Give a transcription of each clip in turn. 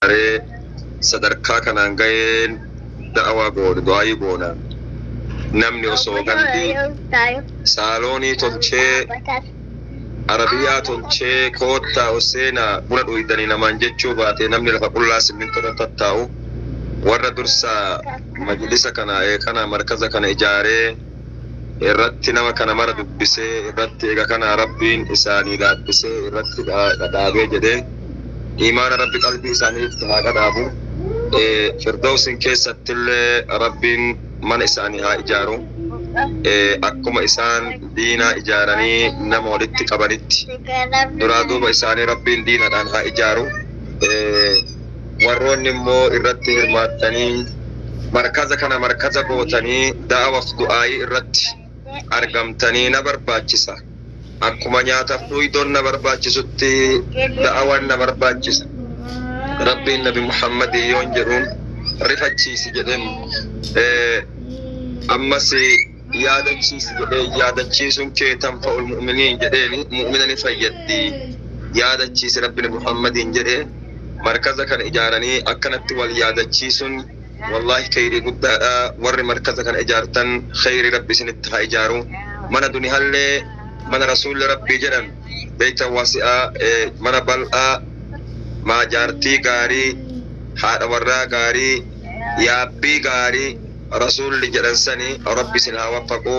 Ijaaree sadarkaa kanaan gaheen da'awaa goone, du'aayii goona. Namni osoo gandi saaloonii tolchee, arabiyaa tolchee, koottaa ol seenaa buna dhuydanii namaan jechuu baate, namni lafa qullaa simmintoo irra tattaa'u, warra dursa majlisa kana kana markaza kana ijaaree irratti nama kana mara dubbisee irratti eega kana Rabbiin isaanii laaffisee irratti dhadhaabee jedhee, iimaana Rabbi qalbii isaaniitti haa dhadhaabu. Firdawsiin keessattillee Rabbiin mana isaanii haa ijaaru. Akkuma isaan diinaa ijaaranii nama walitti qabanitti duraa duuba isaanii Rabbiin diinadhaan haa ijaaru. Warroonni immoo irratti hirmaattanii markaza kana markaza gootanii da'awaf du'aayii irratti argamtanii, na barbaachisa. Akkuma nyaataaf dhuydoon na barbaachisutti da'awaan na barbaachisa. Rabbiin Nabi Muhammadii yoon jedhuun rifachiisi jedheen, ammas yaadachiisi jedhee, yaadachiisuun kee tanfa'ul mu'miniin jedheeni, mu'mina ni fayyaddi yaadachiisi Rabbi Nabi Muhammadiin jedhee. Markaza kana ijaaranii akkanatti wal yaadachiisuun wallaahi kheyrii guddaadha. Warri markaza kana ijaartan, kheyrii Rabbi isinitti haa ijaaru. Mana dunihallee mana Rasuulli Rabbii jedhan beeytan wasi'aa, mana bal'aa, maa jaartii gaarii, haadha warraa gaarii, yaabbii gaarii Rasuulli jedhan sani Rabbi isin haa waffaqu.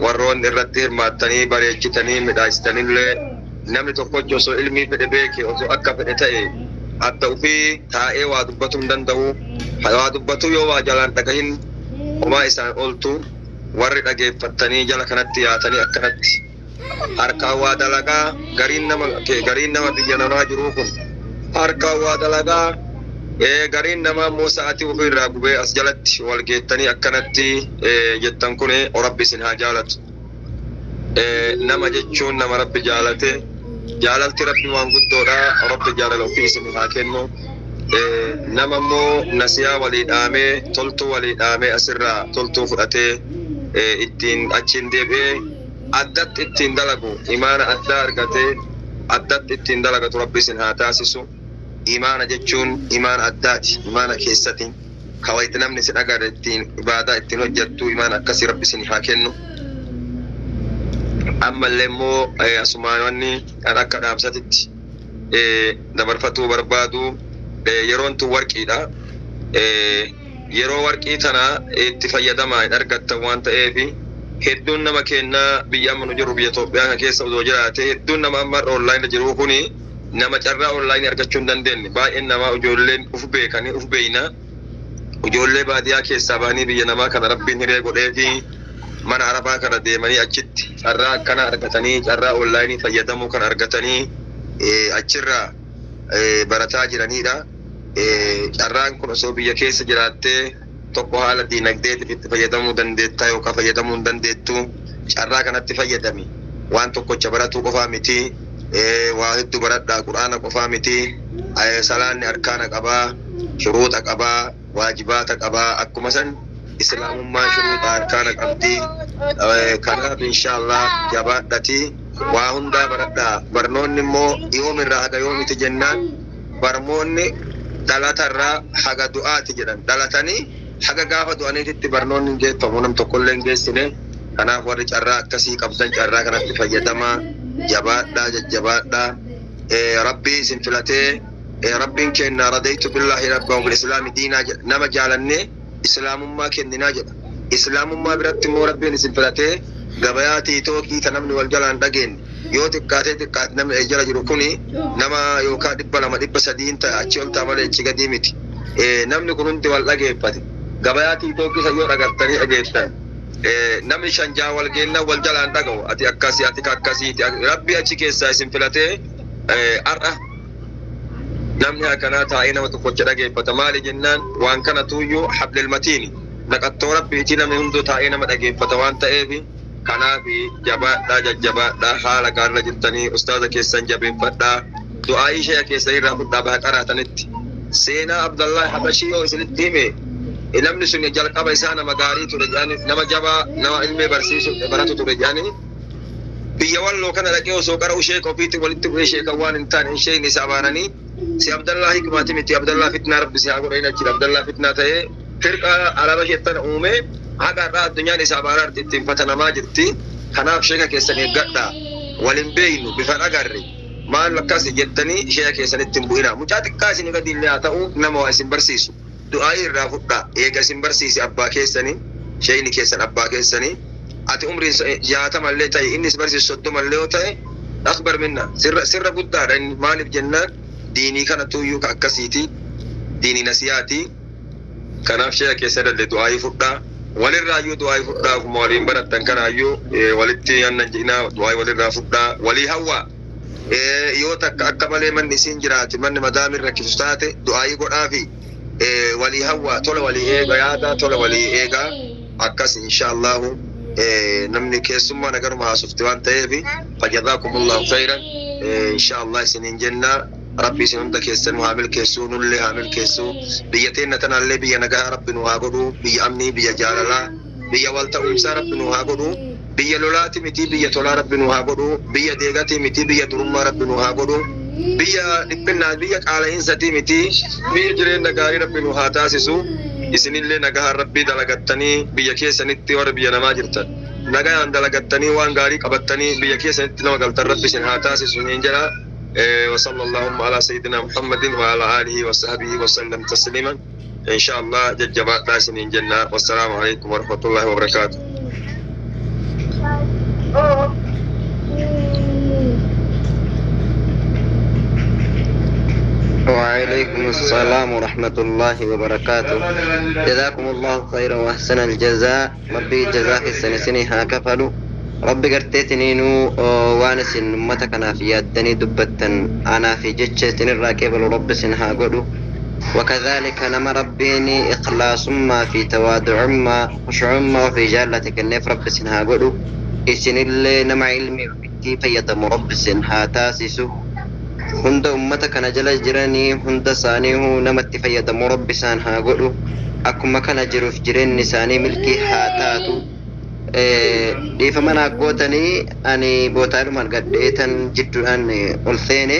Warroonni irratti hirmaattanii bareechitanii midhaasitanillee, namni tokkochi osoo ilmii fedhe beeke, osoo akka fedhe ta'e, adda ufii taa'ee waa dubbatuu hin danda'u. Waa dubbatuu yoo waa jalaan dhagahin homaa isaan ooltu. Warri dhageeffattanii jala kanatti yaatanii akkanatti harkaan waa dalagaa, gariin nama gariin nama biyya namaa jiruu kun harkaan waa dalagaa, gariin namaa immoo sa'atii ofii irraa gubee as jalatti wal geettanii akkanatti jettan kun, Rabbi isin haa jaalatu. Nama jechuun nama Rabbi jaalate. Jaalalti Rabbi waan guddoodha. Rabbi jaalala ofii isin haa kennu. Nama immoo nasiyaa walii dhaamee, toltuu walii dhaamee, asirraa toltuu fudhatee ittiin achiin deebi'ee addatti ittiin dalagu, imaana addaa argatee addatti ittiin dalagatu Rabbi isin haa taasisu. Imaana jechuun imaana addaati. Imaana keessati kawayti namni isin agarre ittiin ibaadaa ittiin hojjettu, imaana akkasii Rabbi isin haa kennu. Ammallee immoo asumaan wanni kan akka dhaamsatitti dabarfatuu barbaadu, yeroon tun warqiidha. Yeroo warqii tana itti fayyadamaa hin argattan waan ta'eef, hedduun nama keenna biyya amma nu jirru, biyya Itoophiyaa kana keessa osoo jiraate, hedduun nama amma har'a online jiru kuni nama carraa online argachuu hin dandeenye. Baay'een namaa ijoolleen uf beekanii uf beeyna, ijoollee baadiyaa keessaa bahanii biyya namaa kana Rabbiin hiree godhee fi mana Arabaa kana deemanii achitti carraa akkana argatanii, carraa online fayyadamuu kan argatanii achirraa barataa jiranidha. Carraan kun osoo biyya keessa jiraattee, tokko haala diinagdeetiif itti fayyadamuu dandeettaa yookaan fayyadamuu hin dandeettu. Carraa kanatti fayyadami. Waan tokkocha baratuu qofaa miti. Waa hedduu baradhaa, Quraana qofaa miti. Salaanni arkaana qabaa, shuruuxa qabaa, waajibaata qabaa. Akkuma san Islaamummaan shuruuxa arkaana qabdi. Kanaaf inshaallah jabaadhati waa hundaa baradhaa. Barnoonni immoo yoomirraa haga yoomiti jennaan, barmoonni dhalatarraa haga du'aati jedhan. Dhalatanii haga gaafa du'aniititti barnoonni hin geeffamu, nam tokkollee hin geessine. Kanaaf warri carraa akkasii qabdan carraa kanatti fayyadamaa, jabaadhaa, jajjabaadhaa. Rabbii isin filatee, Rabbiin kenna radaytu billaahi rabban bil islaami diinaa jedha. Nama jaalannee Islaamummaa kenninaa jedha. Islaamummaa biratti immoo Rabbiin isin filatee, gabayaa TikTokii ta namni wal jalaan dhageenye, yoo xiqqaatee xiqqaate namni jala jiru kuni nama yookaan 200, 300 ta'a, achi ol ta'a malee achi gadii miti. Namni kun hundi wal dhageeffate. Gabayaa TikTokii san yoo dhagartanii dhageettan, namni shan jaha wal geennan wal jalaan dhaga'u. Ati akkasii, ati akkasiiti. Rabbi achi keessaa isin filatee har'a namni akkanaa taa'ee nama tokkocha dhageeffata. Maali jennaan, waan kana tuuyyuu hablil matiini, naqattoo Rabbiitii, namni hunduu taa'ee nama dhageeffata waan ta'eef. Kanaaf jabaadhaa, jajjabaadhaa. Haala gaarra jirtanii ustaaza keessan jabeeffadhaa, du'aayii ishee keessan irraa fudhaa. Baha qaraatanitti seenaa Abdallah Habashii yoo isinitti hime, namni sun jalqaba isaa nama gaarii ture jedhani, nama jabaa, nama ilmee barsiisu baratu ture jedhani. Biyya Walloo kana dhaqee osoo qara'u sheeka ofiitti walitti bu'ee, sheekan waan hin taane isheen isa abaaranii Si Abdallaa hikmaati miti, Abdallaa fitnaa rabbi si haa godhe achi Abdallaa fitnaa ta'ee firqa araba shettan uume haga irraa addunyaan isaa baaraarti ittiin fatanamaa jirti. Kanaaf sheeka keessan eeggadha. Walin beeynu bifa agarre maal akkas jettanii sheeka keessanitti hin bu'ina. Mucaa xiqqaa isin gadi illee haa ta'u, nama waa isin barsiisu du'aa irraa fudhaa. Eega isin barsiise abbaa keessanii, sheeyni keessan abbaa keessanii, ati umriin 60 illee ta'e, inni si barsiisu 30 illee yoo ta'e, akbar minna, sirra sirra guddaadha inni. Maaliif jennaan, diinii kana tuyyuu ka akkasiiti, diinii nasiyaati. Kanaaf sheeka keessa dalle du'aayii fudhaa, walirraayyuu du'aayii fudhaa. Akkuma waliin barattan kanaayyuu walitti annan jedhinaa, du'aayii walirraa fudhaa, walii hawwaa. Yoo takka akka malee manni isiin jiraate, manni madaamin rakkisu taate, du'aayii godhaafi walii hawwaa, tola walii eega, yaada tola walii eegaa. Akkas insha Allahu namni keessummaa nagaruma haasofte waan ta'eef, fajazaakumullahu khayran insha Allah isiniin jenna. Rabbi isin hunda keessan nu haa milkeessuu, nullee haa milkeessuu. Biyya teenna tanallee biyya nagaa rabbi nu haa godhu, biyya amnii, biyya jaalalaa, biyya wal ta'umsaa rabbi nu haa godhu. Biyya lolaati miti, biyya tolaa rabbi nu haa godhu. Biyya deegatii miti, biyya durummaa rabbi nu haa godhu. Biyya dhiphinnaa, biyya qaala'iinsatii miti, biyya jireenya gaarii rabbi nu haa taasisu. Isinillee nagahaan rabbii dalagattanii biyya keessanitti, warra biyya namaa jirtan, nagaan dalagattanii waan gaarii qabattanii biyya keessanitti nama galtan rabbi isin haa taasisu niin jedha. وصلى اللهم على سيدنا محمد وعلى آله وصحبه وسلم تسليما. إن شاء الله ججبات سنين جنة. والسلام عليكم ورحمة الله وبركاته. وعليكم السلام ورحمة الله وبركاته. جزاكم الله خيرا وأحسن الجزاء. ربي جزاك السنة haa kafalu. Rabbi garteetiniinuu waan isin ummata kanaaf yaaddanii dubbattan anaa fi jecha isinirraa qeebalu rabbi isin haa godhu. وكذلك نما ربيني إخلاصما في تواضعما خشوعما في جالة كنيف رب سن ها قدو. إسن اللي نما علمي في فيدم رب سن ها تاسسو. Hunda ummata kana jala jiranii hunda isaaniihu namatti fayyadamu rabbi isaan haa godhu. Akkuma kana jiruuf jireenyi isaanii milkii haa taatu. Dhiifama naa gootanii, ani bootaadhumaan gadheetan jidduudhaan ol seene.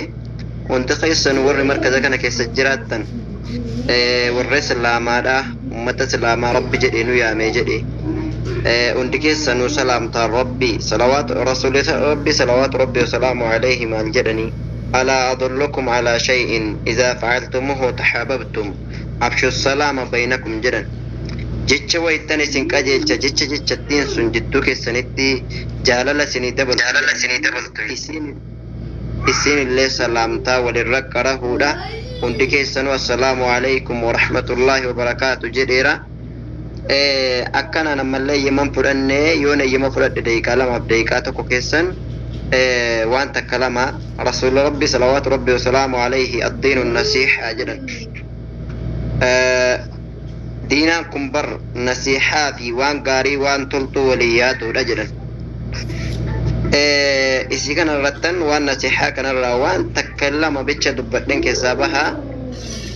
Wanti keessan warri markaza kana keessa jiraattan, warra islaamaadha, ummata islaamaa rabbi jedhee nu yaamee jedhe, hundi keessanuu salaamtaan rabbi salawaatu rasuuli rabbi salawaatu rabbi wasalaamu alayhi maal jedhanii? ألا أدلكم على شيء إذا فعلتموه تحاببتم؟ أفشوا السلام بينكم jedhan. Jecha wayittan isin qajeelcha, jecha jechattiin sun jidduu keessanitti jaalala isinii dabaltu. Isin illee salaamtaa walirra qarahuudha. Hundi keessanuu assalaamu alaykum warahmatullaahi wabarakaatu jedheera. Akkanaan ammallee eeyyaman fudhanne, yoon eeyyama fudhadhe daqiiqaa 2f daqiiqaa 1 keessan waan takka lama. Rasuula rabbi salawaatu rabbi wasalaamu alayhi addiinu nasiihaa jedhan. Diinaan kun bar nasiihaa fi waan gaarii, waan toltuu walii yaaduudha jedhan. Isii kana irrattan waan nasiihaa kanarraa waan takka lama bicha dubbadhen keessaa bahaa,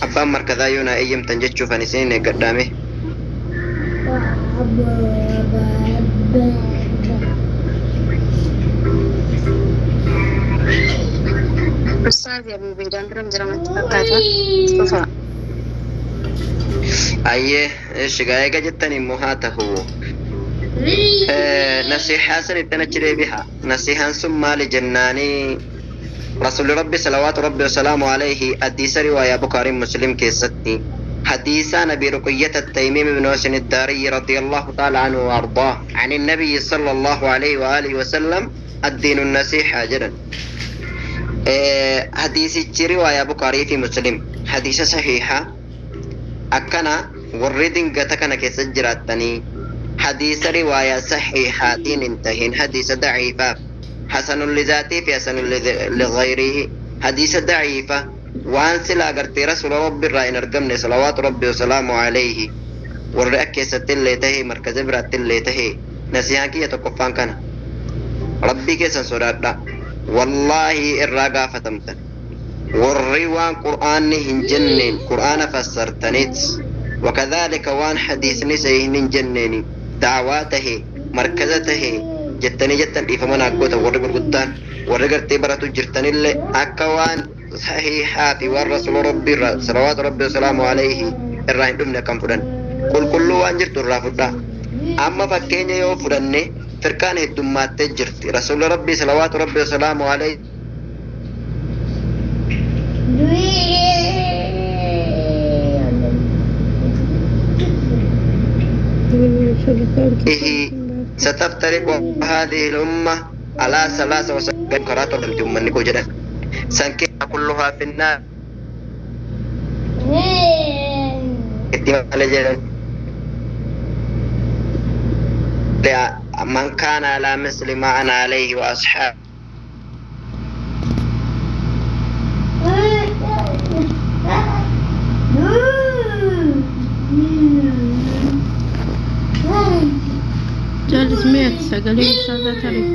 abbaan markazaa yoo naa eeyyamtan jechuuf ani isiniin eeggadhaame. Ustaazi Abu Beedaan bira jira natti fakkaata. Tufa. Ayyee, eshi gaa eega jettan immoo haa tahu. Nasihaa san ittan achi deebiha. Nasihaan sun maali jennaanii, Rasuulli Rabbi salawaatu Rabbi wasalaamu alayhi hadiisa riwaayaa Bukaarii Muslim keessatti, hadiisa Nabi Ruqayyata Taymiim ibn Wasin الداري رضي الله تعالى عنه وأرضاه عن النبي صلى الله عليه وآله وسلم الدين النصيحة jedhan. Hadiisichi riwaayaa Bukaarii fi Muslim, hadiisa sahiiha. Akkana warri dingata kana keessa jiraattanii hadiisa riwaayaa sahiihaatiin hin tahin, hadiisa daciifaaf hasanun lizaatii fi hasanun ligayrihi, hadiisa daciifa waan silaa gartee rasuula rabbi irraa hin argamne salawaatu rabbi wasalaamu alayhi, warri ak keessatti illee tahe markaza biraatti illee tahe, nasihaan kiyya tokkoffaan kana: rabbii keessan sodaadha. Wallaahi irraa gaafatamtan. Warri waan qur'aanni hin jenneen qur'aana fassartanit, wakadhaalika waan hadiisni sahiihni hin jenneeni da'waa tahe markaza tahe jettanii jettan, dhiifama naa goota. Warri gurguddaan, warri gartee baratu jirtanillee akka waan sahihaa fi waan rasuula rabbii irraa salawaatu rabbii wasalaamu alayhi irraa hin dhufne akkam fudhan qulqulluu waan jirtu irraa fudhaa. Amma fakkeenya yoo fudhanne firqaan heddummaattee jirti. Rasuula rabbii salawaatu rabbii wasalaamu alayhi ستفترق هذه الأمة على ثلاثة وسبعين كرات ولم تؤمن جدا سنكي كلها في النار من كان على مثل ما أنا عليه وأصحابي. جالس ميت sagalee isaa tarii.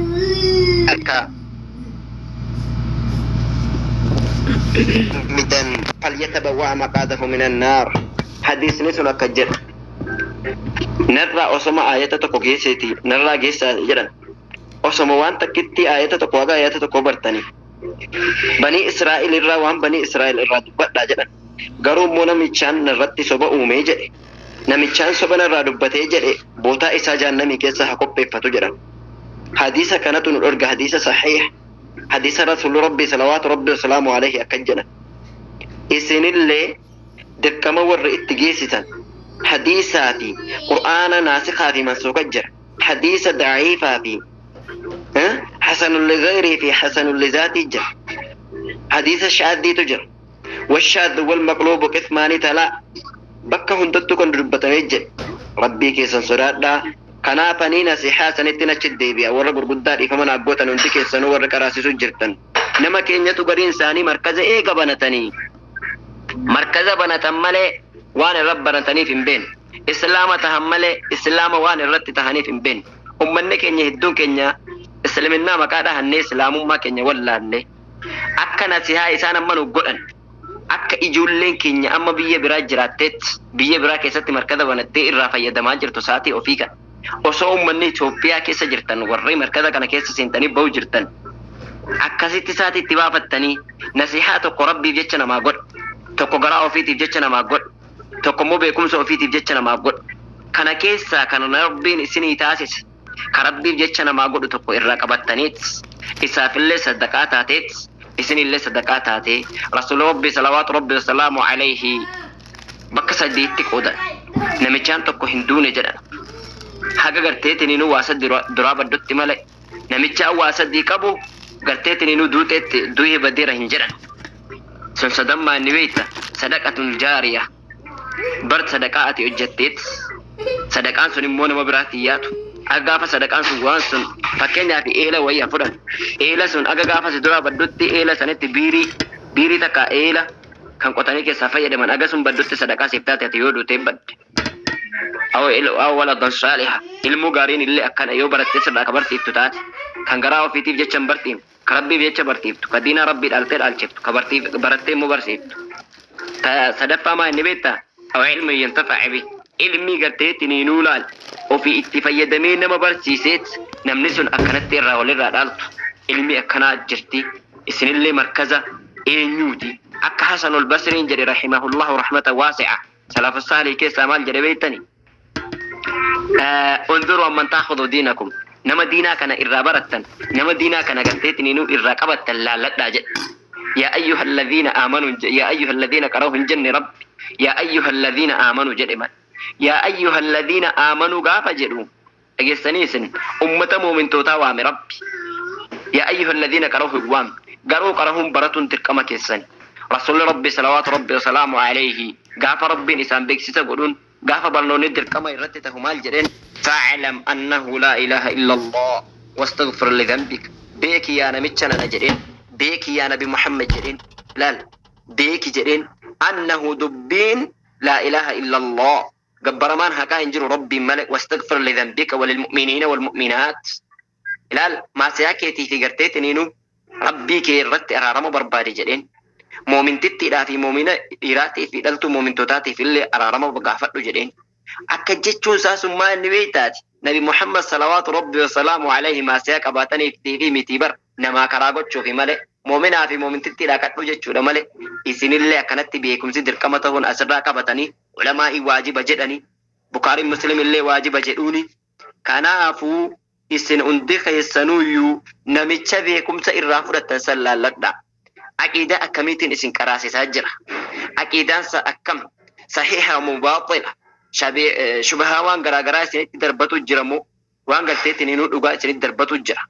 مدا فليتبوأ مقعده من النار. حديث نسل كجر نرى أسمى آية تكو جيسيتي نرى جيسا جرا أسمى وان تكتي آية تكو آية تكو برتني بني إسرائيل الرا وان بني إسرائيل الرا دبت جرا garuu immoo namichaan narratti soba uumee jedhe namichaan soba narraa dubbatee jedhe bootaa isaa jahannamii keessa haa qopheeffatu jedhan. Hadiisa kanatu nu dhorga, hadiisa saxiix, hadiisa rasuulli rabbii salawaatu rabbii wasalaamu alayhi akkan jedhan. Isinillee dirqama warri itti geessitan hadiisaa fi qur'aana naasikaa fi mansuuka jira, hadiisa daciifaa fi hasanun ligayrii fi hasanun lizaatii jira, hadiisa shaaddiitu jira. والشاذ والمقلوب قسمان تلا bakka hundattuu kan dubbatamee jedhe rabbii keessan sodaadhaa. Kanaafanii nasihaa sanitti achi deebi'a. Warra gurguddaa dhiifama naaf gootan hundi keessanuu warra qaraasisu jirtan nama keenyatu gariin isaanii markaza eega banatanii markaza banatan malee waan irra banataniif hin beekne, islaama tahan malee islaama waan irratti tahaniif hin beekne. Ummanni keenya hedduun keenya islaminnaa maqaa dhahannee islaamummaa keenya wallaalle akka nasihaa isaan amma nu godhan akka ijoolleen keenya amma biyya biraa jiraatteet biyya biraa keessatti markaza banattee irraa fayyadamaa jirtu sa'aatii ofii kana osoo uummanni Itoophiyaa keessa jirtan warri markaza kana keessa seentanii bahu jirtan akkasitti sa'aatii itti baafattanii nasihaa tokko rabbiif jecha namaa godha, tokko garaa ofiitiif jecha namaa godha, tokko immoo beekumsa ofiitiif jecha namaa godha. Kana keessaa kan rabbiin isinii taasise ka rabbiif jecha namaa godhu tokko irraa qabattaniit isaafillee sadaqaa taateet isinillee sadaqaa taatee. Rasuula rabbi salawaatu rabbi wasalaamu alayhi bakka sadiitti qoodan. Namichaan tokko hin duune jedhan haga garteetiniinuu waa sadii duraa baddutti malee namichaan waa sadii qabu garteetiniinuu duuteetti du'ee badeera hin jedhan. Sun sadammaa inni beekta sadaqatun jaariya bar sadaqaa ati hojjetteet sadaqaan sun immoo nama biraatti yaatu aga gaafa sadaqaan sun waan sun fakkeenyaaf eela wayii fudhan eela sun aga gaafa si duraa baddutti eela sanitti biirii biirii takka eela kan qotanii keessaa fayyadaman aga sun baddutti sadaqaa siif taate ati yoo duutee badde. Aw waladan saaliha ilmuu gaariin illee akkana yoo barattee sirraa ka barsiiftu taate kan garaa ofiitiif jecha hin barsiifne, ka rabbiif jecha barsiiftu, ka diinaa rabbii dhaaltee dhaalchiftu, ka barattee immoo barsiiftu. Sadaffaa maa inni beektaa? Aw ilmi yantafa'a bi ilmii garteetti ni nuu laal ofii itti fayyadamee nama barsiiseet namni sun akkanatti irraa walirraa dhaaltu ilmi akkanaa jirti. Isinillee markaza eenyuuti akka Hasan ol Basriin jedhe rahimahullahu rahmata waasi'a salafu saalih keessaa maal jedhe beektani? Unzuruu amman taakhudhu diinakum, nama diinaa kana irraa barattan, nama diinaa kana garteetiniinuu irraa qabattan laalladhaa jedhe. Yaa ayyuha alladhiina aamanuu, yaa ayyuha alladhiina qara'u hin jenne rabbi, yaa ayyuha alladhiina aamanuu jedhe mal. Yaa ayyuha alladhiina aamanuu gaafa jedhu dhageessanii isin ummata muumintootaa waame rabbi. Yaa ayyuha alladhiina qara'u hin waamne, garuu qarahuun baratuun dirqama keessani. Rasuulli rabbi salawaatu rabbi wasalaamu alayhi gaafa rabbiin isaan beeksisa godhuun gaafa barnoonni dirqama irratti tahu maal jedheen? Fa'lam annahu laa ilaaha illa allah wastaghfir lidhanbik. Beeki yaa namicha nana jedheen, beeki yaa nabi Muhammad jedheen, laal beeki jedheen, annahu dubbiin laa ilaaha illa allah gabbaramaan haqaa hin jiru rabbiin malee, wastaghfir lidhanbika walilmu'miniina walmu'minaat. Ilaal maasiyaa keetii fi garteetiniinu rabbii kee irratti araarama barbaade jedheen, moomintittiidhaa fi moomina dhiiraatii fi dhaltuu moomintootaatiif illee araarama gaafadhu jedheen. Akka jechuun isaa sun maa inni beektaati? Nabi Muhammad salawaatu rabbi wasalaamu alayhi maasiyaa qabaataniif fi mitii bar namaa karaa gochuufi malee. Moominaa fi moomintittiidhaa kadhu jechuudha malee isinillee akkanatti beekumsi dirqama ta'uun asirraa qabatanii ulamaa'ii waajiba jedhanii Bukaariin Muslim illee waajiba jedhuuni. Kanaafuu isin hundi keessanuyyuu namicha beekumsa irraa fudhattan san laalladha. Aqiidaa akkamiitiin isin qaraasisaa jira? Aqiidaansa akkam? Sahiha moo baaxila? Shubahaa waan garaagaraa isinitti darbatu jira moo waan garteetiin inuu dhugaa isinitti darbatu jira?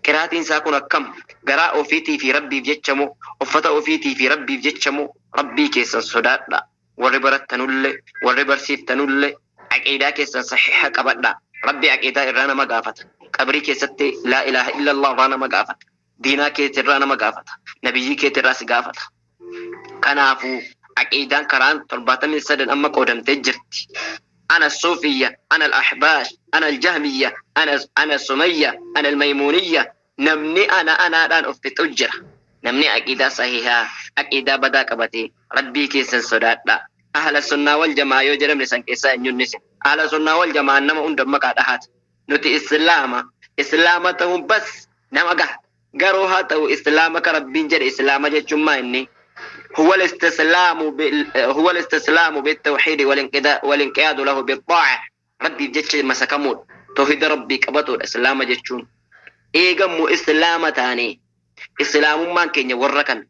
Qiraatiin isaa kun akkam? Garaa ofiitii fi rabbiif jecha moo uffata ofiitii fi rabbiif jecha moo rabbii keessan sodaadha. Warri barattanullee warri barsiiftanullee aqiidaa keessan sahiha qabadha. Rabbi aqiidaa irraa nama gaafata. Qabrii keessatti laa ilaaha illallah irraa nama gaafata. Diinaa keetirraa nama gaafata. Nabiyyii keetirraa si gaafata. Kanaafuu aqiidaan karaan 73 amma qoodamtee jirti. أنا الصوفية، أنا الأحباش، أنا الجهمية، أنا السمية، أنا الميمونية، نمني أنا أنا الآن أفت أجرة. نمني عقيدة صحيحة، عقيدة بدا قبتي، ربي كيسن صدادا. أهل السنة والجماعة يجرم لسان كيسا ينسي. أهل السنة والجماعة نما أندم مقادحات. نتي إسلام، إسلام تهم بس نما قه. قروها تو إسلام كربين جر إسلام جماعة إني. هو الاستسلام بالتوحيد والانقياد له بالطاعة. ربي جتش مسكمون توحيد ربي كبتو الإسلام جتشون إيجمو إسلام تاني إسلام ما كان يوركن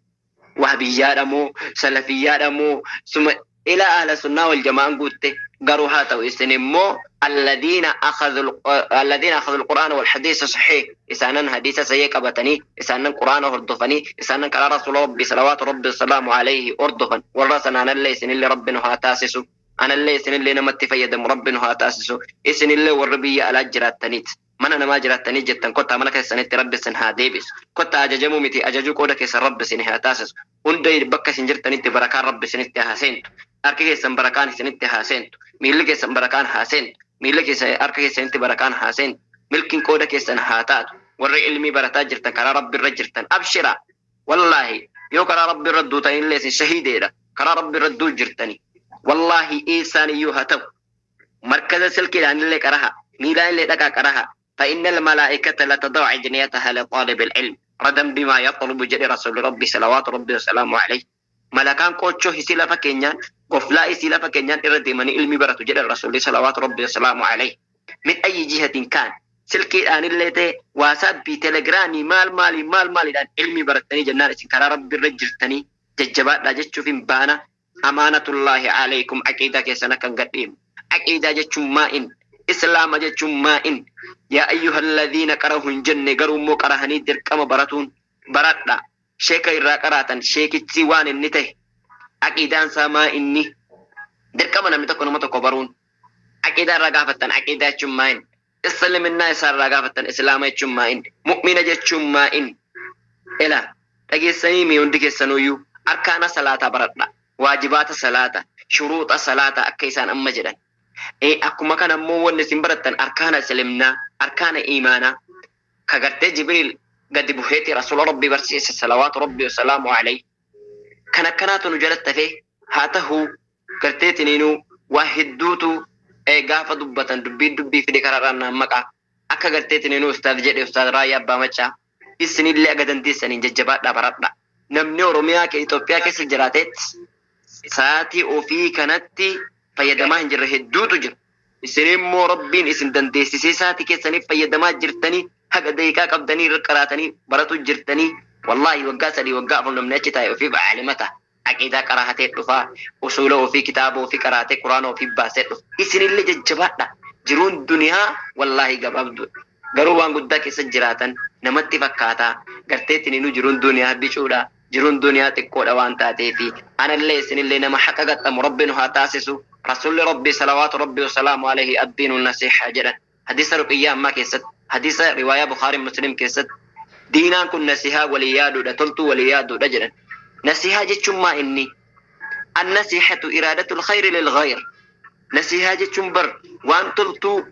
وهبيات أمو سلفيات أمو ثم إلى أهل السنة والجماعة قلت قروها تو إسلامو الذين أخذوا القرآن والحديث صحيح إسانا حديث سيء كبتني إسانا القرآن أردفني إسانا كلا رسول ربي صلوات ربي السلام عليه أردفن والرسنا أنا اللي سن اللي ربنا هاتاسسو أنا اللي سن اللي نمت فيدم ربنا هاتاسسو إسن اللي والربية على جرات من أنا ما جرات تنيت جتن كنت أملك سنة ربي سن هاديبس كنت أججمو متي أججو كودك سن ربي سن هاتاسس وندي بكة سنجرتني بركان ربي سن هاسنت harka keessan barakaan isinitti haa seentu miilli keessan barakaan haa seentu miilla keessan harka keessanitti barakaan haa seentu milkiin qooda keessan haa taatu warri ilmii barataa jirtan karaa rabbi irra jirtan abshira wallaahi yoo karaa rabbi irra duutan illee isin shahiideedha karaa rabbi irra duu jirtani wallaahi eessaan iyyuu haa ta'u markaza silkiidhaan illee qaraha miilaan illee dhaqaa qaraha فإن الملائكة لتضع أجنحتها لطالب العلم ردا بما يطلب جل رسول ربي صلوات ربي وسلامه عليه ملكان كوتشو هسي لفا كينيان قفلا إسي لفا كينيان إردي من علمي براتو جل الرسول صلوات ربي وسلامه عليه من أي جهة كان سلكي آن اللي تي واسابي تلغرامي مال مالي مال مالي لان علمي براتني جنان إسن كرا ربي الرجلتني ججبات لا جتشو فين بانا أمانة الله عليكم عقيدة كيسانا كان قديم عقيدة جتشو ما إن إسلام جتشو ما إن يا أيها الذين كرهوا جنة قروا مو كرهني دركما براتون براتنا sheeka irraa qaraatan sheekichi waan inni ta'e aqiidaan isaa inni dirqama namni tokko nama tokko baruun aqiidaa irraa gaafattan aqiidaa jechuun maa inni islaminnaa isaa irraa gaafattan islaama jechuun maa inni mu'mina jechuun maa inni ila dhageessanii mi hundi keessanuyyuu arkaana salaataa baradha waajibaata salaata shuruuxa salaata akka isaan amma jedhan akkuma kana immoo wanni isin barattan arkaana islamnaa arkaana iimaanaa ka gartee Jibriil قد بهيتي رسول ربي برسيس صلوات ربي وسلامه عليه كان كانت نجلت فيه هاته كرتيت نينو واحد دوتو اي غافة دبة دبي دبي في دكرارانا مكا اكا كرتيت نينو استاذ جدي استاذ رايا بامتشا السنين اللي اقدن دي سنين ججبات دبرتنا نمني ورميا كإثيوبيا كيس جراتت ساتي وفي كانت فيدما هنجر هدوتو جر السنين مو ربين اسم دنديسي ساتي كيسني فيدما جرتني haga daqiiqaa qabdanii irra qaraatanii baratu jirtanii wallaahi waggaa 3 waggaa 4 namni achi taa'e ofii caalimata aqiidaa qarahatee dhufaa usuula ofii kitaaba ofii qaraatee quraana ofii baasee dhufa isinillee jajjabaadha jiruun duniyaa wallaahi gabaabduudha garuu waan guddaa keessa jiraatan namatti fakkaataa garteetiin inu jiruun duniyaa bicuudha jiruun duniyaa xiqqoodha waan taateefi anallee isinillee nama haqa gaxxamu rabbi nu haa taasisu rasuulli rabbi salawaatu rabbi wasalaamu alayhi addiinu nasiixa jedhan hadiisa ruqiyyaa ammaa keessatti حديث رواية بخاري مسلم كيست دينان كن نسيها وليادو دا تلتو وليادو دا جدا نسيها جتشم ما إني النصيحة إرادة الخير للغير نسيها جتشم بر وان تلتو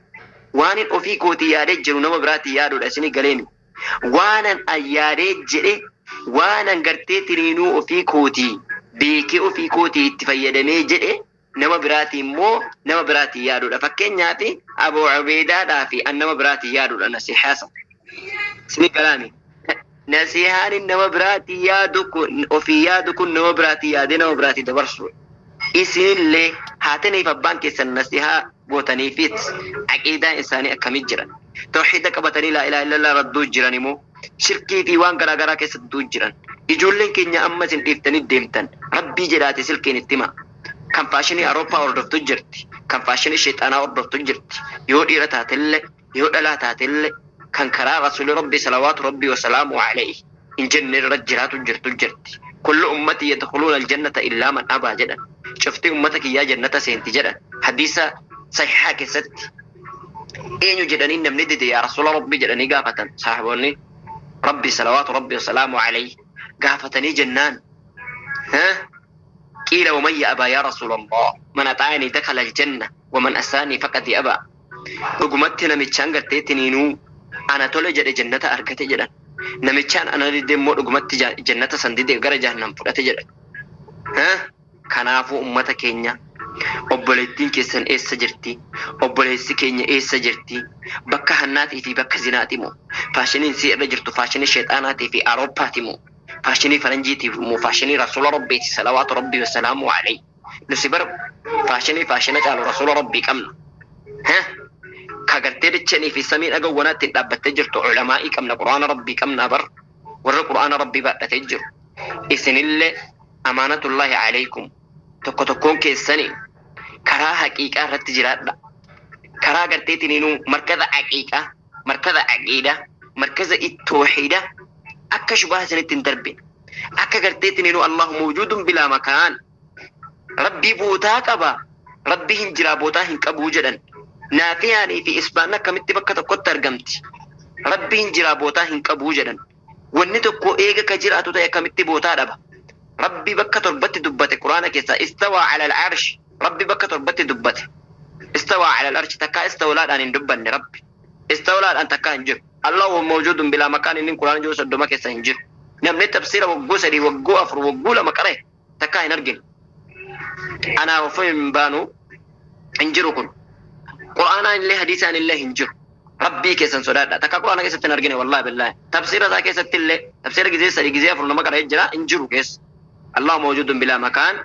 وان أوفي كوتي يادي جرو نما براتي يادو دا سني قليني وان أيادي جري وان أنقرتي ترينو أوفي كوتي بيكي أوفي كوتي اتفيدمي جري nama biraatii immoo nama biraatii yaaduudha. Fakkeenyaaf Abuu Ubeedaadhaa fi an nama biraatii yaaduudha nasihaasa. Isin galaami. Nasihaan nama biraatii yaadu kun ofii yaadu kun nama biraatii yaadee nama biraatii dabarsu. Isinillee haataniif abbaan keessan nasihaa gootaniifis aqiidaan isaanii akkamii jiran? Tawxiida qabatanii laa ilaaha illallah radduu jiran immoo shirkii fi waan garaagaraa keessattuu jiran. Ijoolleen keenya amma isin dhiiftanii deemtan rabbii jedhaati silkiin itti hima. Kan faashinii Awurooppaa hordoftu jirti. Kan faashinii sheexanaa hordoftu jirti. Yoo dhiira taatellee yoo dhalaa taatellee kan karaa rasuulli rabbii salawaatu rabbii wasalaamu alayhi hin jenne irra jiraatu jirtu jirti. Kullu ummati yadkhuluuna aljannata illaa man abaa jedhan. Cufti ummata kiyyaa jannata seenti jedhan. Hadiisa sahihaa keessatti eenyu jedhanii namni dide yaa rasuula rabbii jedhanii gaafatan saahiboonni rabbii salawaatu rabbii wasalaamu alayhi gaafatanii jennaan. قيل ومن يأبى يا رسول الله من أطاعني دخل الجنة ومن أساني فقد أبى. Dhugumatti namichaan gartee tiniinuu ana tole jedhe jannata argate jedhan. Namichaan ana dide immoo dhugumatti jannata san dide gara jahannam fudhate jedhan. Kanaafuu ummata keenya obboleettiin keessan eessa jirti? Obboleessi keenya eessa jirti? Bakka hannaatii fi bakka zinaati moo? Faashiniin si irra jirtu faashinii sheexaanaatii fi Awurooppaati moo? Faashinii faranjiitiif moo faashinii rasuula rabbiiti salawaatu rabbii wasalaamu alayhi? Nusi bar faashinii faashina caalu rasuula rabbii qabna. Ka gartee dachanii fi samii dhagawwanaatti hin dhaabbattee jirtu ulamaa'ii qabna quraana rabbii qabna bar warra quraana rabbii baadhatee jiru. Isinillee amaanatullaahi alaykum tokko tokkoon keessanii karaa haqiiqaa irratti jiraadha. Karaa garteetiniinuu markaza haqiiqaa, markaza aqiidaa, markaza tawhiidaa akka shubaa isinitti hin darbine. Akka garteetiniinuu Allahu mawjuudun bilaa makaan. Rabbii bootaa qaba. Rabbii hin jiraa bootaa hin qabuu jedhan. Naafiyaanii fi isbaan akkamitti bakka tokkotti argamti? Rabbii hin jiraa bootaa hin qabuu jedhan. Wanni tokko eega ka jiraatu ta'e akkamitti bootaa dhaba? Rabbi bakka torbatti dubbate quraana keessaa istawaa ala al-arsh. Rabbi bakka torbatti dubbate. Istawaa ala al-arsh takkaa istawlaadhaan hin dubbanne rabbi. Istawlaadhaan takkaa hin jiru. Allahu mawjuudun bilaa makaan inni quraana jiru 30 keessa hin jiru. Namni tafsiira wagguu 3 wagguu 4 wagguu 2 qara'e takkaa hin argine. Anaa ofii hin baanu hin jiru kun. Quraanaan illee hadiisaan illee hin jiru. Rabbii keessan sodaadha. Takka quraana keessatti hin argine wallahi billahi. Tafsiira isaa keessatti illee tafsiira gizee 3 gizee 4 nama qara'ee jira hin jiru keessa. Allahu mawjuudun bilaa makaan.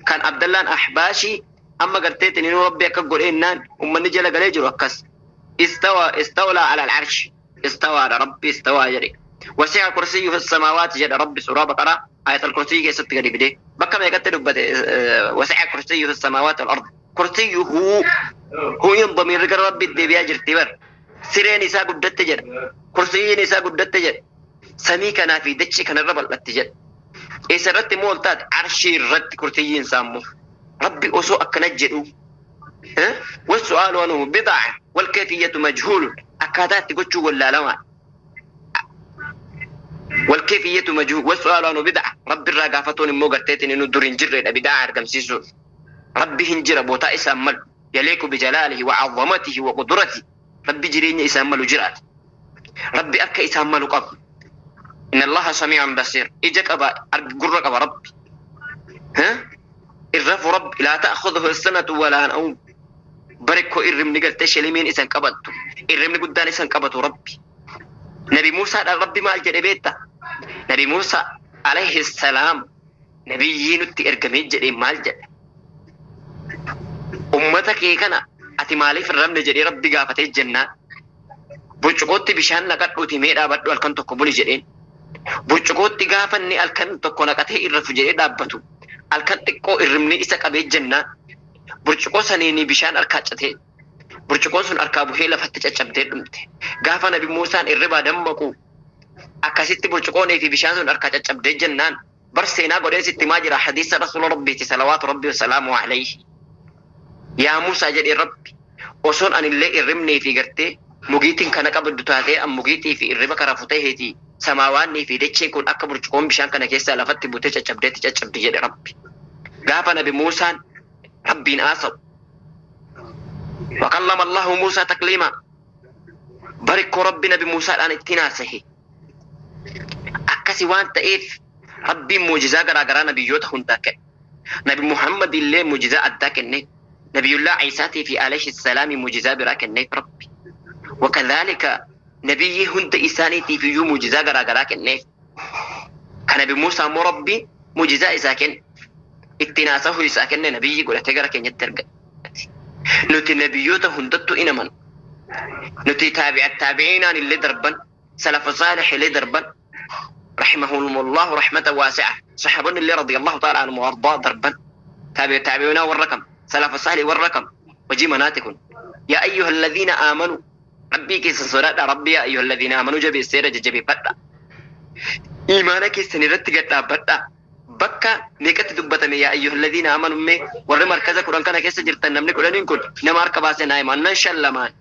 Kan Abdallaan Ahbaashii amma garteetiin inni rabbi akka godheennaan ummanni jala galee jiru akkas. Istawa istawlaa ala al-arsh. Istawaadha rabbi istawaa jedhe. Wasi'a kursiyyuhu samaawaati jedha rabbi suuraa Baqaraa ayatul kursiyyi keessatti gadi fidee. Bakka meeqatti dubbate wasi'a kursiyyuhu samaawaati wal ard. Kursiyyuhu huyin damiirri gara rabbi deebi'aa jirti bar. Sireen isaa guddatte jedha. Kursiyyiin isaa guddatte jedha. Samii kanaa fi dachee kanarra bal'atte jedha. Eessa irratti immoo ol taate arshii irratti kursiyyiin isaa immoo. Rabbi osoo akkana jedhu والسؤال عنه بدعة والكيفية مجهول akkaataa itti gochuu wallaalamaa والكيفية مجهول والسؤال عنه بدعة rabbi irraa gaafatuun immoo garteetiin inni dur hin jirredha bidaa argamsiisuu rabbi hin jira bootaa isaan malu يليق بجلاله وعظمته وقدرته rabbi jireenya isaan malu jiraata rabbi akka isaan malu qaba إن الله سميع بصير ija qaba gurra qaba rabbi irrafu rabbi لا تأخذه سنة ولا نوم barikko irribni gartee shelimiin isan qabattu irribni guddaan isan qabatu rabbi. Nabi Muusaadhaan rabbi maal jedhe beekta? Nabi Muusaa alayhi salaam nabiyyii nutti ergamee jedhee maal jedhe? Ummata kee kana ati maaliif hin rabne jedhee rabbi gaafatee jennaan. Burcuqootti bishaan naqadhuuti mee dhaabadhu halkan tokko buli jedheen. Burcuqootti gaafa inni halkan tokko naqatee irrafu jedhee dhaabbatu halkan xiqqoo irribni isa qabee jennaan. Burcuqoo saniin bishaan harkaa catee burcuqoon sun harkaa buhee lafatti caccabdee dhumte. Gaafa Nabi Muusaan irribaa dammaqu akkasitti burcuqoonii fi bishaan sun harkaa caccabdee jennaan bar seenaa godhee sitti maa jira hadiisa rasuula rabbiiti salawaatu rabbii wasalaamu alayhi. Yaa Muusaa jedhee rabbi osoon anillee irribnee fi gartee mugiitiin kana qabdu taatee an mugiitii fi irriba kara futeetii samaawaannii fi dacheen kun akka burcuqoon bishaan kana keessaa lafatti butee caccabdeetti caccabdi jedhe rabbi. Gaafa Nabi Muusaan rabbiin haasa'u. وكلم الله موسى تكليما barikoo rabbi nabi Muusaadhaan ittiin haasahe. Akkasi waan ta'eef rabbiin muujizaa garaa garaa nabiyyoota hundaa kenne. Nabi Muhammad illee muujizaa addaa kenne. Nabiyullaa Ciisaatii fi alayhi salaami muujizaa biraa kenneef rabbi. وكذلك Nabiyyii hunda isaaniitiif iyyuu muujizaa garaa garaa kenneef. Ka Nabi Muusaa immoo Rabbiin muujizaa isaa kenne. Ittiin haasahuu isaa kenne nabiyyii godhatee gara keenyatti ergate. Nuti nabiyyoota hundattuu in amanu. Nuti taabi'a taabi'iinaan illee darban, salafa saalih illee darban, rahimahumullahu rahmatan waasi'a. Sahaabonni illee radiyallahu ta'ala anhum wa ardaa darban. Taabi'a taabi'inaa warra kam? Salafa saalih warra kam? Hojii manaati kun. Yaa ayyuha alladhiina aamanu Rabbii keessan sodaadhaa Rabbii yaa ayyuha alladhiina aamanuu jabeesseera jajjabeeffadhaa. Iimaana keessan irratti gad dhaabbadhaa. Bakka meeqatti dubbatame yaa ayyuhalladiina aamanu mee warri markaza 10 kana keessa jirtan namni 10n kun nama harka baasee naa hima annan shallamaan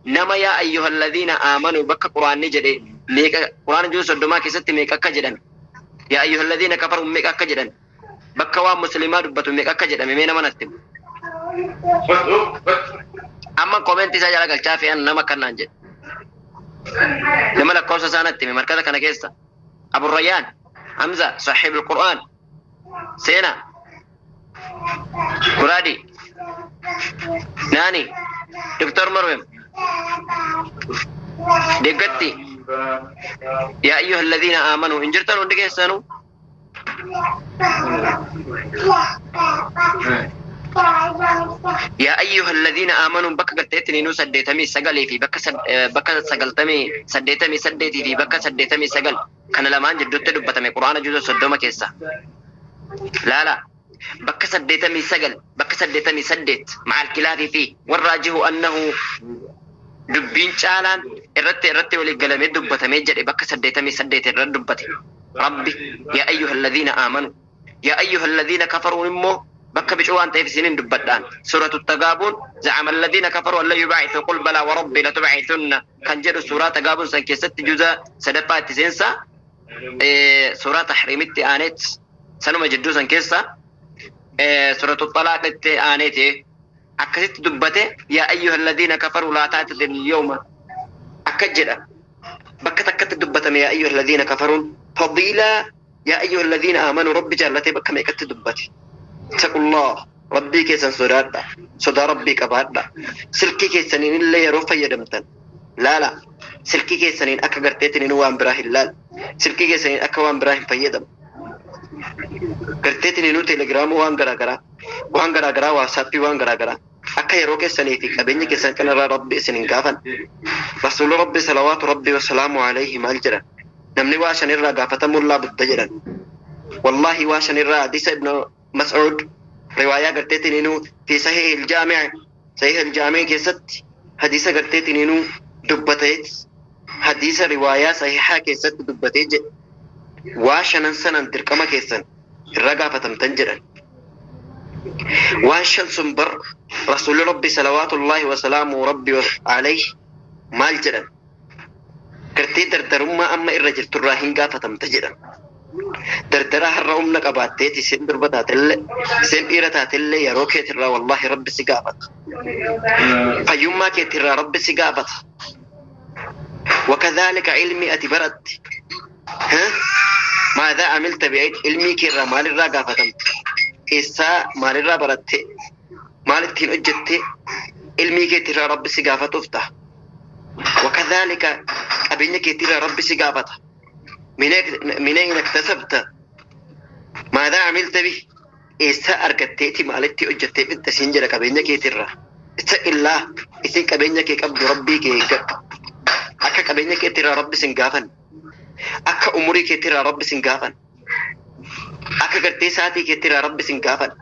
nama yaa ayyuhalladiina aamanu bakka quraanni jedhe meeqa quraana juzu soddomaa keessatti meeqa akka jedhame yaa ayyuhalladiina kafaru meeqa akka jedhame bakka waan muslimaa dubbatu meeqa akka jedhame mee nama natti hima amma koomenti isaa jala galchaa fe'an nama kannaan jedhe nama lakkoofsa isaa natti hime markaza kana keessa Abu Rayyaan, Hamza, Sahib al-Qur'an, Seena, Muraadi, Naani, Dr. Marwem, Deggatti, Yaa ayyuha alladhiina aamanuu hin jirtan hundi keessanuu. Yaa ayyuha alladhiina aamanuun bakka garteetti ninuu 89 fi bakka bakka 90 88 fi bakka 89 kana lamaan jidduutti dubbatame quraana juza 30 keessa laala bakka 89 bakka 88 ma'al kilaafii fi warraajihu annahu dubbiin caalaan irratti irratti walii galamee dubbatamee jedhe bakka 88 irratti dubbate rabbi yaa ayyuha alladhiina aamanu Yaa ayyuhalladiina kafaruun immoo bakka bicuu waan ta'eef isiniin dubbadhaan. Suuratu Tagaabuun za'ama alladiina kafaruu an lan yub'athuu qul balaa wa rabbii latub'athunna kan jedhu suuraa Tagaabuun san keessatti juza sadaffaa itti seensa suuraa Tahriimitti aaneet sanuma jidduu san keessa suuratu Xalaaqitti aaneeti akkasitti dubbate yaa ayyuhalladiina kafaruu laa ta'tadiru yawma akka jedha bakka takkatti dubbatame yaa ayyuhalladiina kafaruun fadiilaa Yaa ayyuhalladiina aamanuu Rabbi jaallatee bakka meeqatti dubbate? Ittaqullaah Rabbii keessan sodaadhaa. Sodaa Rabbii qabaadhaa. Silkii keessaniin illee yeroo fayyadamtan laalaa. Silkii keessaniin akka garteetiniin waan biraa hin laalle. Silkii keessaniin akka waan biraa hin fayyadamne. Garteetiniinuu teelegiraamuu waan garaagaraa waan garaagaraa waasaappii waan garaagaraa akka yeroo keessanii fi qabeenya keessan kanarraa Rabbi isin hin gaafanne. Rasuulli Rabbi salawaatu Rabbi wasalaamu alayhi maal jedhan? Namni waa shan irraa gaafatamuun laa budda jedhan. Wallaahi waa shan irraa hadiisa Ibn Mas'uud riwaayaa garteetiiniinuu fi sahiih al-jaami' sahiih al-jaami' keessatti hadiisa garteetiiniinuu dubbateet hadiisa riwaayaa sahiihaa keessatti dubbatee jedhe waa shanan sanan dirqama keessan irraa gaafatamtan jedhan. Waan shan sun bar Rasuulli Rabbi salawaatullaahi wasalaamu Rabbi alayhi maal jedhan? Gartee dardarummaa amma irra jirturraa hin gaafatamta jedhan. Dardaraa har'a humna qabaatteeti isheen durba taatellee isheen dhiira taatellee yeroo keetirraa wallaahi rabbi si gaafata. Fayyummaa keetirraa rabbi si gaafata. Wakadhaalika ilmii ati baratte. Maadhaa amilta bi'id ilmii keerraa maalirraa gaafatamta? Eessaa maalirraa baratte? Maal ittiin hojjette? Ilmii keetirraa rabbi si gaafatuuf ta'a. Wakadhaalika qabeenya keetirraa rabbi si gaafata. Min ayna iktasabta? Maadhaa amilta bih? Eessaa argatteeti maalitti hojjettee fixxe siin jedha qabeenya keetirraa. Ittaqillah isin qabeenya kee qabdu rabbii kee eeggadhu. Akka qabeenya keetirraa rabbi sin gaafanne. Akka umurii keetirraa rabbi sin gaafanne. Akka gartee sa'aatii keetirraa rabbi sin gaafanne.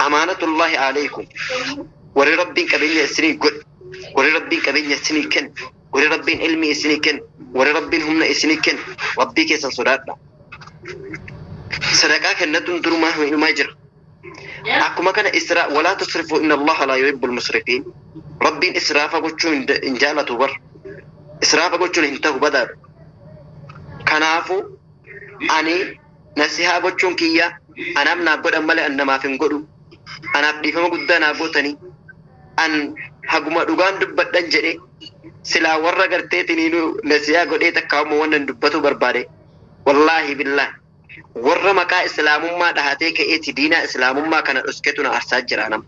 Amaanatullaahi aleykum. Warri rabbiin qabeenya isinii godhe, warri rabbiin qabeenya isinii kenne, warri rabbiin ilmii isinii kenne, warri rabbiin humna isinii kenne, rabbii keessan sodaadha. Sadaqaa kennatuun durumaa hinumaa jira. Akkuma kana israa walaa tusrifuu inna Allaha laa yuhibbul musrifiin. Rabbiin israafa gochuu hin jaalatu bar. Israafa gochuun hin tahu badaadha. Kanaafuu ani nasihaa gochuun kiyya anaaf naaf godhan malee an namaaf hin godhu. Anaaf dhiifama guddaa naa gootanii. An haguma dhugaan dubbadhan jedhe silaa warra garteetiniinuu nasihaa godhee takkaa immoo wannan dubbatuu barbaade. Wallaahi billaahi warra maqaa islaamummaa dhahatee ka'eeti diinaa islaamummaa kana dhosketu na aarsaa jira nama.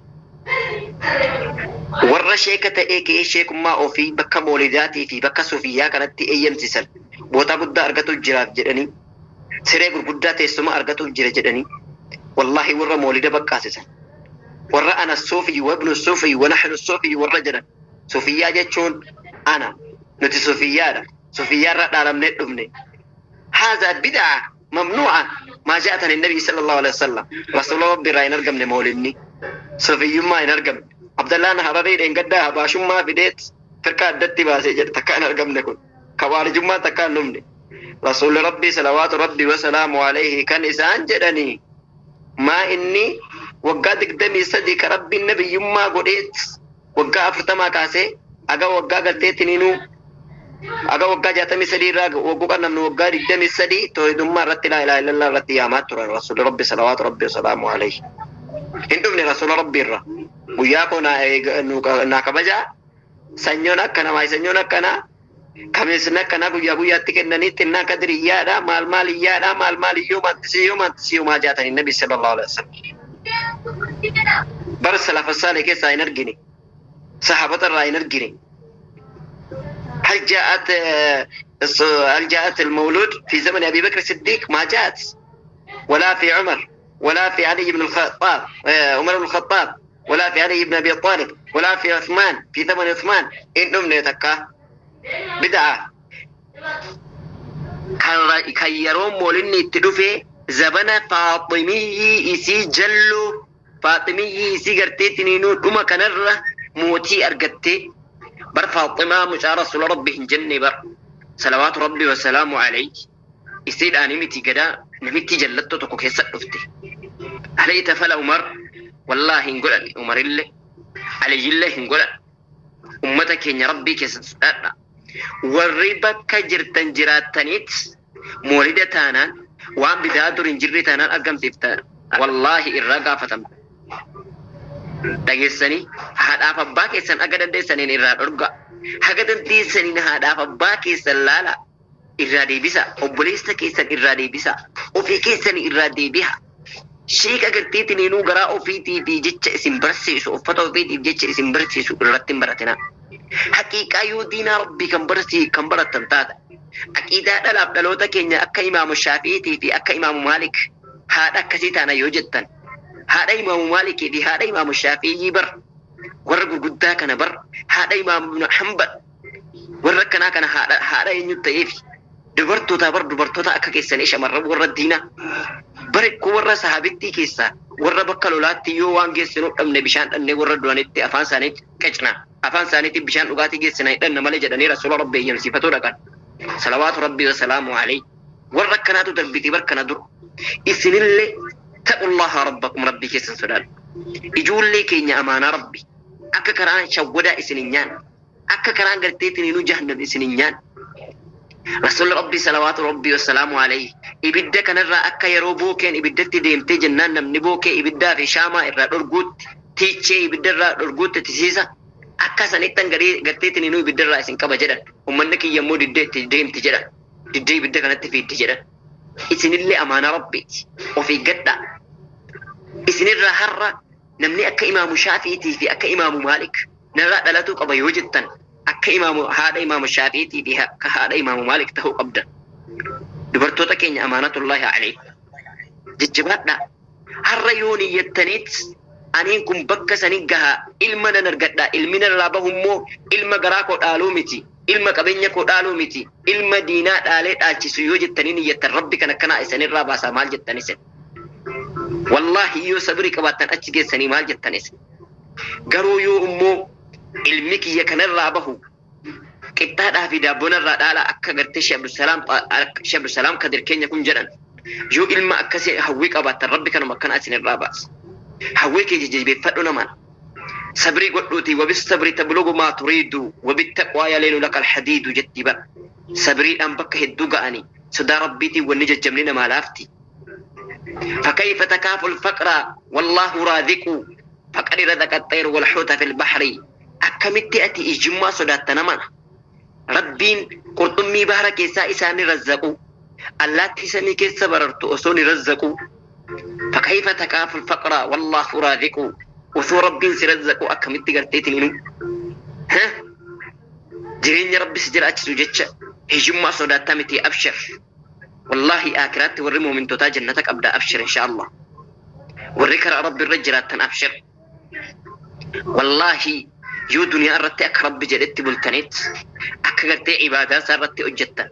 Warra sheeka ta'ee ka'ee sheekummaa ofii bakka moolidaatii fi bakka sufiyyaa kanatti eeyyamsisan bootaa guddaa argatuuf jiraaf jedhanii, siree gurguddaa teessuma argatuuf jira jedhanii, wallaahi warra moolida baqqaasisan, warra ana suufii wabnu suufii wa nahnu suufii warra jedhan. Sufiyyaa jechuun ana, nuti sufiyyaadha, sufiyyaarra dhaalamnee dhufne. Haazaa bid'a mamnuu'a maa jaa'at an nabi sallallahu alaihi wasallam. Rasuula rabbi irraa hin argamne moolidni, sufiyyummaa hin argamne. Abdallaan Hararii dheengaddaa habaashummaa fideet firqa addatti baasee jedhe. Takka hin argamne kun, kawaarijummaa takka hin dhumne. Rasuulli rabbii salawaatu rabbii wasalaamu alayhi kan isaan jedhanii maa inni waggaa 23 ka rabbiin nabiyyummaa godheet, waggaa 40 kaasee aga waggaa galteettiniinuu aga waggaa 63 irraa wagguu qannamnu, waggaa 23 toohidummaa irratti, laa ilaaha illallah irratti yaamaa turan rasuulli rabbi salawaatu rabbii wasalaamu alayhi. Hin dhufne rasuula rabbii irra guyyaa koo naa kabajaa, sanyoon akkana, sanyoon akkanaa, kamiisni akkanaa, guyyaa guyyaatti kennanii xinnaa kadiriyyaadha, maal maal iyyaadha, maal maal iyyoo maantisiyyoo maantisiyyoo maa jaatanii nabi sallallahu alaihi wasallam. Bara salafa saalee keessaa hin argine, sahaabota irraa hin argine. هل جاءت المولود في زمن ابي بكر الصديق؟ ما جاءت، ولا في عمر، ولا في علي بن الخطاب، عمر بن الخطاب، ولا في علي بن ابي طالب، ولا في عثمان، في زمن عثمان ان امني تكا بدعه. Kan yeroo moolinni itti dhufe zabana faaximiyyii isii jalloo, faaximiyyii isii garteettiniinuu dhuma kanarra mootii argattee bar. Faaximaa mucaa rasuula rabbi hin jenne bar, salawaatu rabbi wasalaamu alayhi, isiidhaani miti gadaa namitti jallattoo tokko keessa dhufte. Alayta fala Umar, wallaahi hin godhan. Umarillee Aliyyillee hin godhan. Ummata keenya, rabbii keessa sodaadha. Warri bakka jirtan jiraattaniit moolida taanaan, waan bidaa dur hin jirre taanaan argamsiifta, wallaahi irraa gaafatamta. Dhageessanii, haadhaaf abbaa keessan aga dandeessaniin irraa dhorga. Haga dandeessaniin haadhaaf abbaa keessan laala, irraa deebisa. Obboleessa keessan irraa deebisa. Ofii keessan irraa deebi'a. Sheeka garteetiniinuu garaa ofiitii fi jecha isin barsiisu, uffata ofiitiif jecha isin barsiisu irratti hin baratina. Haqiiqaa yoo diinaa rabbii kan barsii kan barattan taata. Aqiidaa dhalaaf dhaloota keenya akka imaamu Shaafi'iitii fi akka imaamu Maalik haadha akkasii taana yoo jettan, haadha imaamu Maalikii fi haadha imaamu Shaafi'ii bar, warra gurguddaa kana bar, haadha imaamu Hanbal, warra akkanaa kana haadha eenyu ta'eef dubartoota bar, dubartoota akka keessanii shamarran warra diinaa bari ko warra sahaabittii keessaa warra bakka lolaatti yoo waan geessinuu dhabne, bishaan dhabne, warra du'anitti afaan isaaniitti qicna, afaan isaaniitti bishaan dhugaatii geessina hidhanna malee jedhanii rasuula rabbi eeyyamsiifatuu dhaqan, salawaatu rabbii wasalaamu alayhi. Warra akkanaatu darbitii bar kana dur. Isinillee taqullaha rabbakum, rabbii keessan sodaadhu. Ijoollee keenya amaanaa rabbi, akka karaan shawwadaa isin hin nyaanne, akka karaan garteetiin jahannam isin hin nyaanne. Rasuulli rabbii salawaatu rabbii wasalaamu alayhi ibidda kanarraa akka yeroo bookeen ibiddatti deemtee jennaan namni bookee ibiddaa fi shaamaa irraa dhorguutti, tiichee ibidda irraa dhorguutti tisiisa, akka sanittan garteetiin inuu ibidda irraa isin qaba jedhan. Ummanni kiyya immoo diddee itti deemti jedhan, diddee ibidda kanatti fiiddi jedhan. Isinillee amaanaa rabbiiti, of eeggadhaa. Isinirraa har'a namni akka imaamu Shaafiitii fi akka imaamu Maalik narraa dhalatuu qaba yoo jettan, akka imaamu haadha imaamu Shaafiitii fi akka haadha imaamu Maalik ta'uu qabda. Dubartoota keenya, amaanatullaahi alaykum, jajjabaadhaa. Har'a yoo niyyattaniit aniin kun bakka sanii gahaa, ilma nan argadha, ilmi narraa bahu immoo ilma garaa koo dhaaluu miti, ilma qabeenya koo dhaaluu miti, ilma diinaa dhaalee dhaalchisu yoo jettanii niyyattan, rabbi kan akkanaa isinirraa baasaa. Maal jettan isin? Wallaahi yoo sabrii qabaattan achi geessanii. Maal jettan isin? Garuu yoo immoo ilmi kiyya kanarraa bahu qixxaadhaa fi daabboonarraa dhaala, akka gartee Sheekh Abdusalaam Kadir keenya kun jedhan, yoo ilma akkasii hawwii qabaattan, rabbi kanuma akkana isinirraa baasa. Hawwii kee jajjabeeffadhu namaan. Sabrii godhuuti. وبالصبر تبلغ ما تريد وبالتقوى يلين لك الحديد jetti bar. Sabriidhaan bakka hedduu ga'anii, sodaa rabbiitiin wanni jajjabni namaa laafti. فكيف تخاف الفقر والله رازق فقد رزق الطير والحوت في البحر. Akkamitti ati ijummaa sodaatta namana? Rabbiin qurxummii bahara keessaa isaani razzaqu, allaattii samii keessa barartu osoo ni razzaqu. فكيف تخاف الفقر والله رازق. Osoo Rabbiin si razzaqu akkamitti garteetiin inu jireenya Rabbi si jiraachisu jecha hiyyummaa sodaattaa miti. Abshir, wallaahi akiraatti warri muumintootaa jannata qabda. Abshir, insha Allah, warri karaa Rabbi irra jiraattan, abshir. Wallaahi yoo duniyaa irratti akka Rabbi jedhetti bultaniit, akka gartee ibaadaa isaa irratti hojjettan,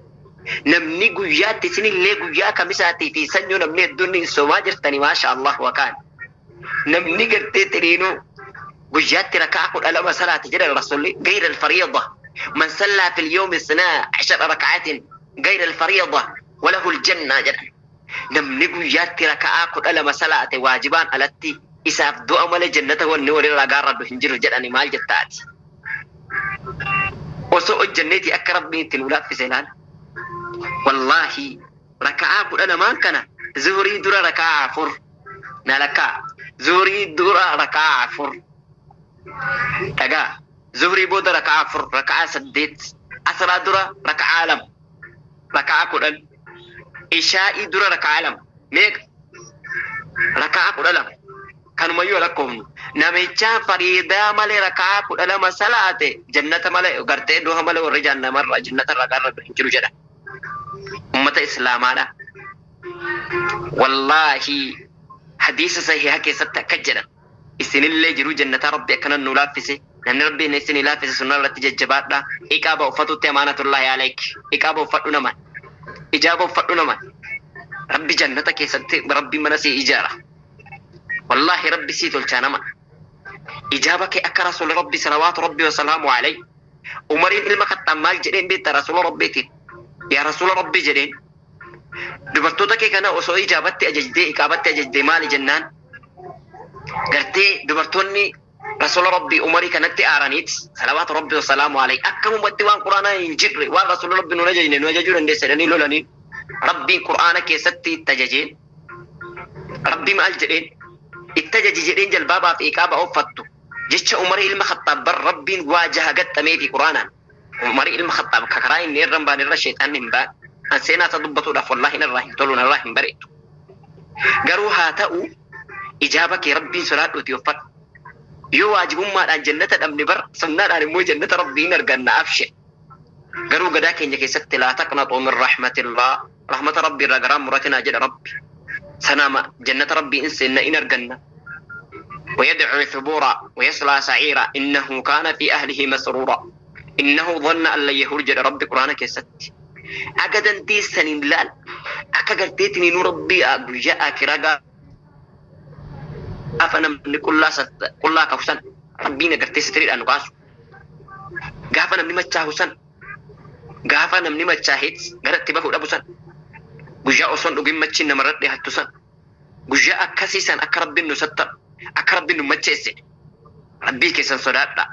namni guyyaatti isinillee guyyaa kamisaatii fi sanyoo namni hedduun hin soomaa jirtani, maasha Allah. Wakaan namni gartee xiriinuu guyyaatti rakaa 12 salaate jedhan Rasulli, غير الفريضة، من صلى في اليوم 12 ركعة غير الفريضة وله الجنة jedhan. Namni guyyaatti raka'aa 12 salaate waajibaan alatti, isaaf du'a malee jannata wanni walirraa gaarraddu hin jiru jedhani. Maal jettaati? Osoo hojjanneeti akka Rabbiin itti nu laaffise ilaala. Wallaahi raka'aa 12n kana zuhurii dura raka'aa afur na lakkaa, zuhurii dura raka'aa afur dhagaa, zuhurii booda raka'aa afur, raka'aa saddeet, asraa dura raka'aa lama, raka'aa 10, ishaa'ii dura raka'aa lama, meeqa? Raka'aa 12. Kanumayyuu lakkoofnu, namicha fariidaa malee raka'aa 12 salaate jannata malee, gartee duha malee warri jahannamarraa jannata irraa gaarraddu hin jiru jedha. Ummata Islaamaadha. Wallaahi hadiisa sahiha keessatti akka jedhan, isinillee jiruu jannataa Rabbi akkana nu laaffise. Namni Rabbiin isinii laaffise sunnaa irratti jajjabaadha. Iqaaba uffatutti, amaanatullaahi aleek, iqaaba uffadhu naman, ijaaba uffadhu naman. Rabbi jannata keessatti Rabbi mana sii ijaara. Wallaahi Rabbi sii tolchaa nama. Ijaaba kee akka Rasuula Rabbi salawaatu Rabbi wasalaamu alayhi. Umariin ilma Khaxxaab maal jedheen beekta Rasuula Rabbiitiin? "Yaa Rasuula Rabbi," jedheen, "dubartoota kee kana osoo ijaabatti ajajdee, iqaabatti ajajdee maali?" jennaan, gartee dubartoonni Rasuula Rabbii Umarii kanatti aaraniit, salawaatu Rabbi wasalaamu alayhi, akkamumatti waan Quraanaa hin jirre, waan Rasuula Rabbi nu ajajne nu ajajuu dandeessa jedhanii lolanii. Rabbiin Quraana keessatti itti ajajeen. Rabbi maal jedheen? "Itti ajaji," jedheen, "jalbaabaa fi iqaaba uffattu." Jecha Umarii ilma Khaxxaab bar Rabbiin waa jaha gaxxamee fi Quraanaan Umarii ilma Khaxxaab ka karaa inni irra hin baane irra sheexaanni hin baane. An seenaa isa dubbatuudhaaf wallaahi irraa hin tolu, narraa hin bareedu. Garuu haa ta'u, ijaaba kee Rabbiin sodaadhuuti uffadhu. Yoo waajibummaadhaan jannata dhabne, bar sunnaadhaan immoo jannata Rabbii hin arganna. Abshir. Garuu gadaa keenya keessatti لا تقنطوا من رحمة الله, rahmata Rabbii irraa garaa muratinaa jedha Rabbi. Sanaama jannata Rabbii in seenna, in arganna. ويدعو ثبورا ويصلى سعيرا إنه كان في أهله مسرورا إنه ظن أن لن يحور jedha Rabbi Quraana keessatti. Aga dandeessaniin laal, akka garteetiin nu Rabbii guyyaa akiraa gaafa namni qullaa ka'u san Rabbiin agartee sitiriidhaan nu kaasu. Gaafa namni machaahu san, gaafa namni machaaheet garatti bahuu dhabu san, guyyaa osoo hin dhugin machiin namarra dhiyaattu san, guyyaa akkasii san akka Rabbiin nu sattaru, akka Rabbiin nu macheesse, Rabbii keessan sodaadha.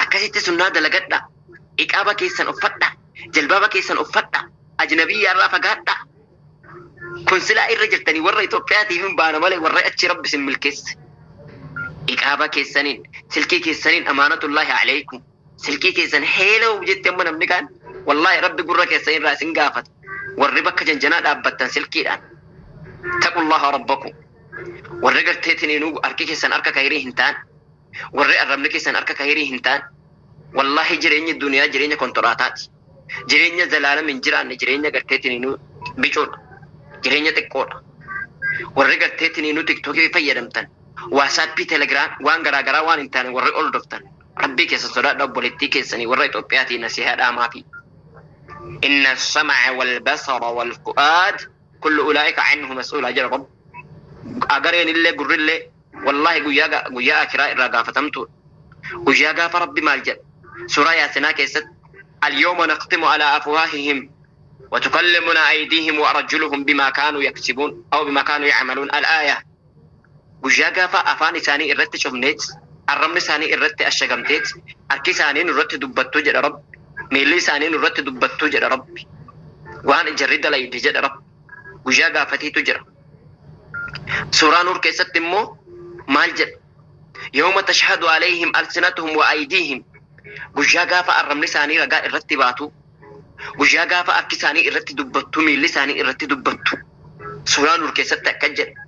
Akkasitti sunnaa dalagadha. Iqaaba keessan uffadha. Jalbaaba keessan uffadha. Ajnabiyyaa irraa fagaadha. Kun silaa irra jirtanii warra Itoophiyaatiif hin baana malee warra achi Rabbi isin milkeesse. Iqaaba keessaniin, silkii keessaniin, amaanatullaahi alaykum. Silkii keessan heela'u jette amma namni kaan, wallaahi Rabbi gurra keessan irraa isin gaafata. Warri bakka janjanaa dhaabbattan silkiidhaan. اتقوا الله ربكم. Warri garteetiin harki keessan harka kayrii hin ta'an. Warri arrabni keessan harka kayrii hin ta'an. Wallaahi jireenyi duniyaa jireenya kontoraataati. Jireenya zalaalam hin jiraanne, jireenya garteetiin bicuudha. Jireenya xiqqoodha. Warri garteetiin TikTokii fayyadamtan, WhatsAppii, Telegram, waan garaagaraa waan hin taane warri ol doftan. Rabbii keessan sodaadha. Obboleettii keessanii warra Itoophiyaatiin nasihaa dhaamaafi. إن السمع والبصر والفؤاد كل أولئك عنه مسؤول jedha Rabbi. Agareen illee, gurrillee, wallaahi guyyaa guyyaa akiraa irraa gaafatamtuudha. Guyyaa gaafa Rabbi maal jedha? Suuraa Yaasinaa keessatti اليوم نختم على أفواههم وتكلمنا أيديهم وأرجلهم بما كانوا يكسبون أو بما كانوا يعملون الآية. Guyyaa gaafa afaan isaanii irratti cufneet, arrabni isaanii irratti ashagamteet, harki isaanii nurratti dubbattuu jedha Rabbi. Miilli isaanii nurratti dubbattuu jedha Rabbi. Waan jarri dalayde jedha Rabbi. Guyyaa gaafatiitu jira. Suuraa Nuur keessatti immoo maal jedha? يوم تشهد عليهم ألسنتهم وأيديهم. Guyyaa gaafa arrabni isaanii ragaa irratti baatu, guyyaa gaafa harki isaanii irratti dubbattu, miilli isaanii irratti dubbattu. Suuraa Nuur keessatti akkas jedha.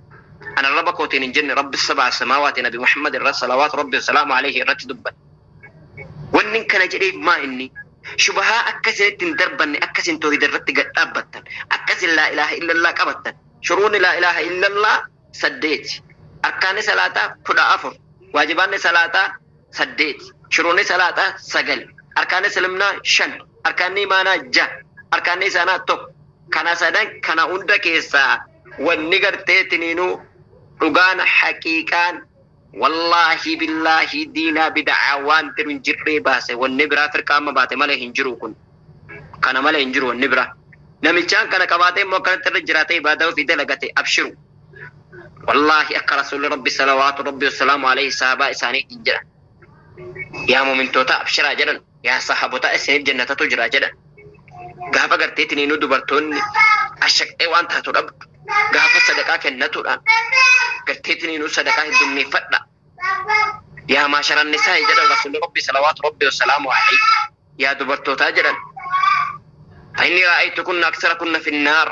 Ana arraba kootiin hin jenne, Rabbi sabaa samaawaati Nabi Muhammad irra salawaatu Rabbi wasalaamu alayhi irratti dubbate. Wanni kana jedheef maa inni shubahaa akka isinitti hin darbanne, akka isin toohida irratti gad dhaabbattan, akka isin laa ilaaha illallah qabattan. Shuruunni laa ilaaha illallah 8, arkaanni salaataa 14, waajibaanni salaataa 8, shuruunni salaataa 9, arkaanni islamnaa 5, arkaanni imaanaa 6, arkaanni isaanaa 1. Kana sadan kana hunda keessaa wanni gartee tiniinuu dhugaan haqiiqaan wallaahi billaahi diinaa bid'aa waan jiru hin jirree baase. Wanni biraa firqaa amma baate malee hin jiru, kun kana malee hin jiru wanni biraa. Namichaan kana qabaatee immoo akkanatti irra jiraatee ibaadaa ofii dalagate, abshiru, wallaahi akka Rasuulli Rabbi salawaatu Rabbi wasalaamu alayhi sahabaa isaaniitiin jedhan, "Yaa mumintoota, abshiraa," jedhan, "yaa sahabotaa, isiniif jannatatu jira," jedhan. Gaafa garteetiniinuu dubartoonni ashaqxee waan taatu dhabdu, gaafa sadaqaa kennatuudhaan garteetiniinuu sadaqaa heddummeeffadha. "Yaa maasharan nisaa," jedhan Rasuulli Rabbi salawaatu Rabbi wasalaamu alayhi, "yaa dubartootaa," jedhan, "فإني رأيتكن أكثركن في النار,"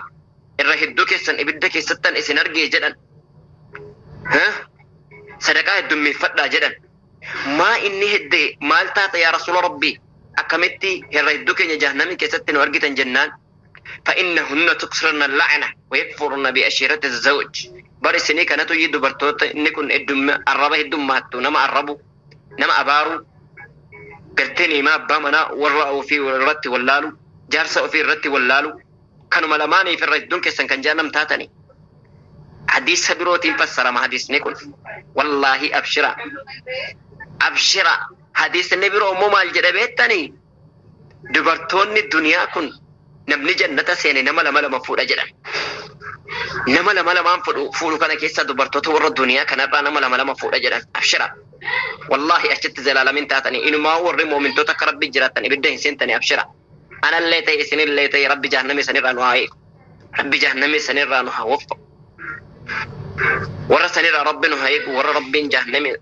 irra hedduu keessan ibidda keessattan isin argee jedhan. Sadaqaa heddummeeffadhaa jedhan. Maa inni hedde maal taata, yaa Rasuula Rabbii, akkamitti irra hedduu keenya jahannamii keessatti nu argitan jennaan, فإنهن تكثرن اللعنة ويكفرن بعشيرة الزوج. Bar isinii kanatu iyyuu dubartoota inni kun arraba heddummaattu, nama arrabu, nama abaaru, garteen himaa abbaa manaa warra ofii irratti wallaalu, jaarsa ofii irratti wallaalu, kanuma lamaaniif irra hedduun keessan kan jahannam taatani. Hadiisa birootiin fassarama hadiisni kun. Wallaahi abshira, abshira. Hadiisni biroo immoo maal jedha beektanii? Dubartoonni duniyaa kun namni jannata seene nama lama lama fuudha jedhan. Nama lama lamaan fuudhu kana keessa dubartoota warra duniyaa kanarraa nama lama lama fuudha jedhan. Abshira, wallaahi achitti zalaalamin taatanii inumaa warri moomintoota akka Rabbi jiraatan ibidda hin seentanii. Abshira, anallee ta'e isinillee ta'e, Rabbi jahannamii sanirraa nu haa eegu, Rabbi jahannamii sanirraa nu haa waffa, warra sanirraa Rabbi nu haa eegu, warra Rabbiin jahannamii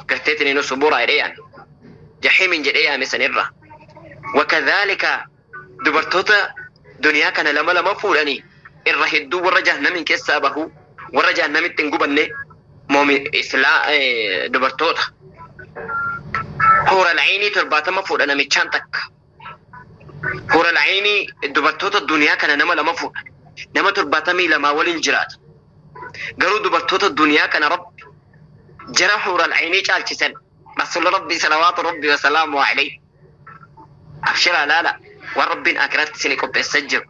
garteetiin nu suburaa jedhee yaame, jahiimin jedhee yaame sanirraa. Wakadhaalika dubartoota duniyaa kana lama lama fuudhanii irra hedduu warra jahannamiin keessaa bahu, warra jahannamitti hin gubanne moomi islaa dubartoota huural aynii 70 fuudha namichaan takka. Huural aynii dubartoota duniyaa kana nama lama fuudha, nama 72 waliin jiraata. Garuu dubartoota duniyaa kana Rabbi jara huural aynii caalchisan Rasuula Rabbii salawaatu Rabbii wasalaamu alayhi. Abshiraa, laala waan Rabbiin akiraatti isinii qopheessaa jiru.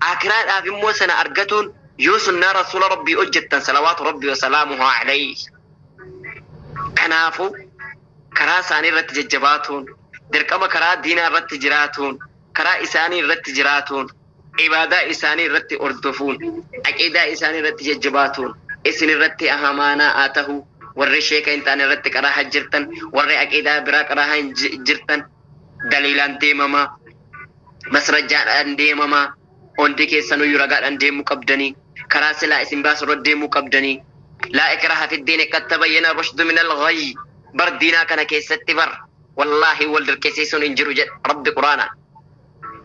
Akiraadhaaf immoo sana argatuun yoo sunnaa Rasuula Rabbii hojjettan salawaatu Rabbii wasalaamuhu alayhi. Kanaafuu karaa isaanii irratti jajjabaatuun dirqama, karaa diinaa irratti jiraatuun, karaa isaanii irratti jiraatuun, ibaadaa isaanii irratti hordofuun, aqiidaa isaanii irratti jajjabaatuun isin irratti amaanaa haa ta'u. Warri sheeka hin taane irratti qaraa jirtan, warri aqiidaa biraa qaraa hin jirtan, daliilaan deemamaa, masrajaadhaan deemamaa, hundi keessanuyyuu ragaadhaan deemuu qabdanii, karaa silaa isin baasu irra deemuu qabdanii. لا إكراه في الدين قد تبين الرشد من الغي. Bar diinaa kana keessatti bar wallaahi wal dirqisiisuun hin jiru jedha Rabbi Quraanaan.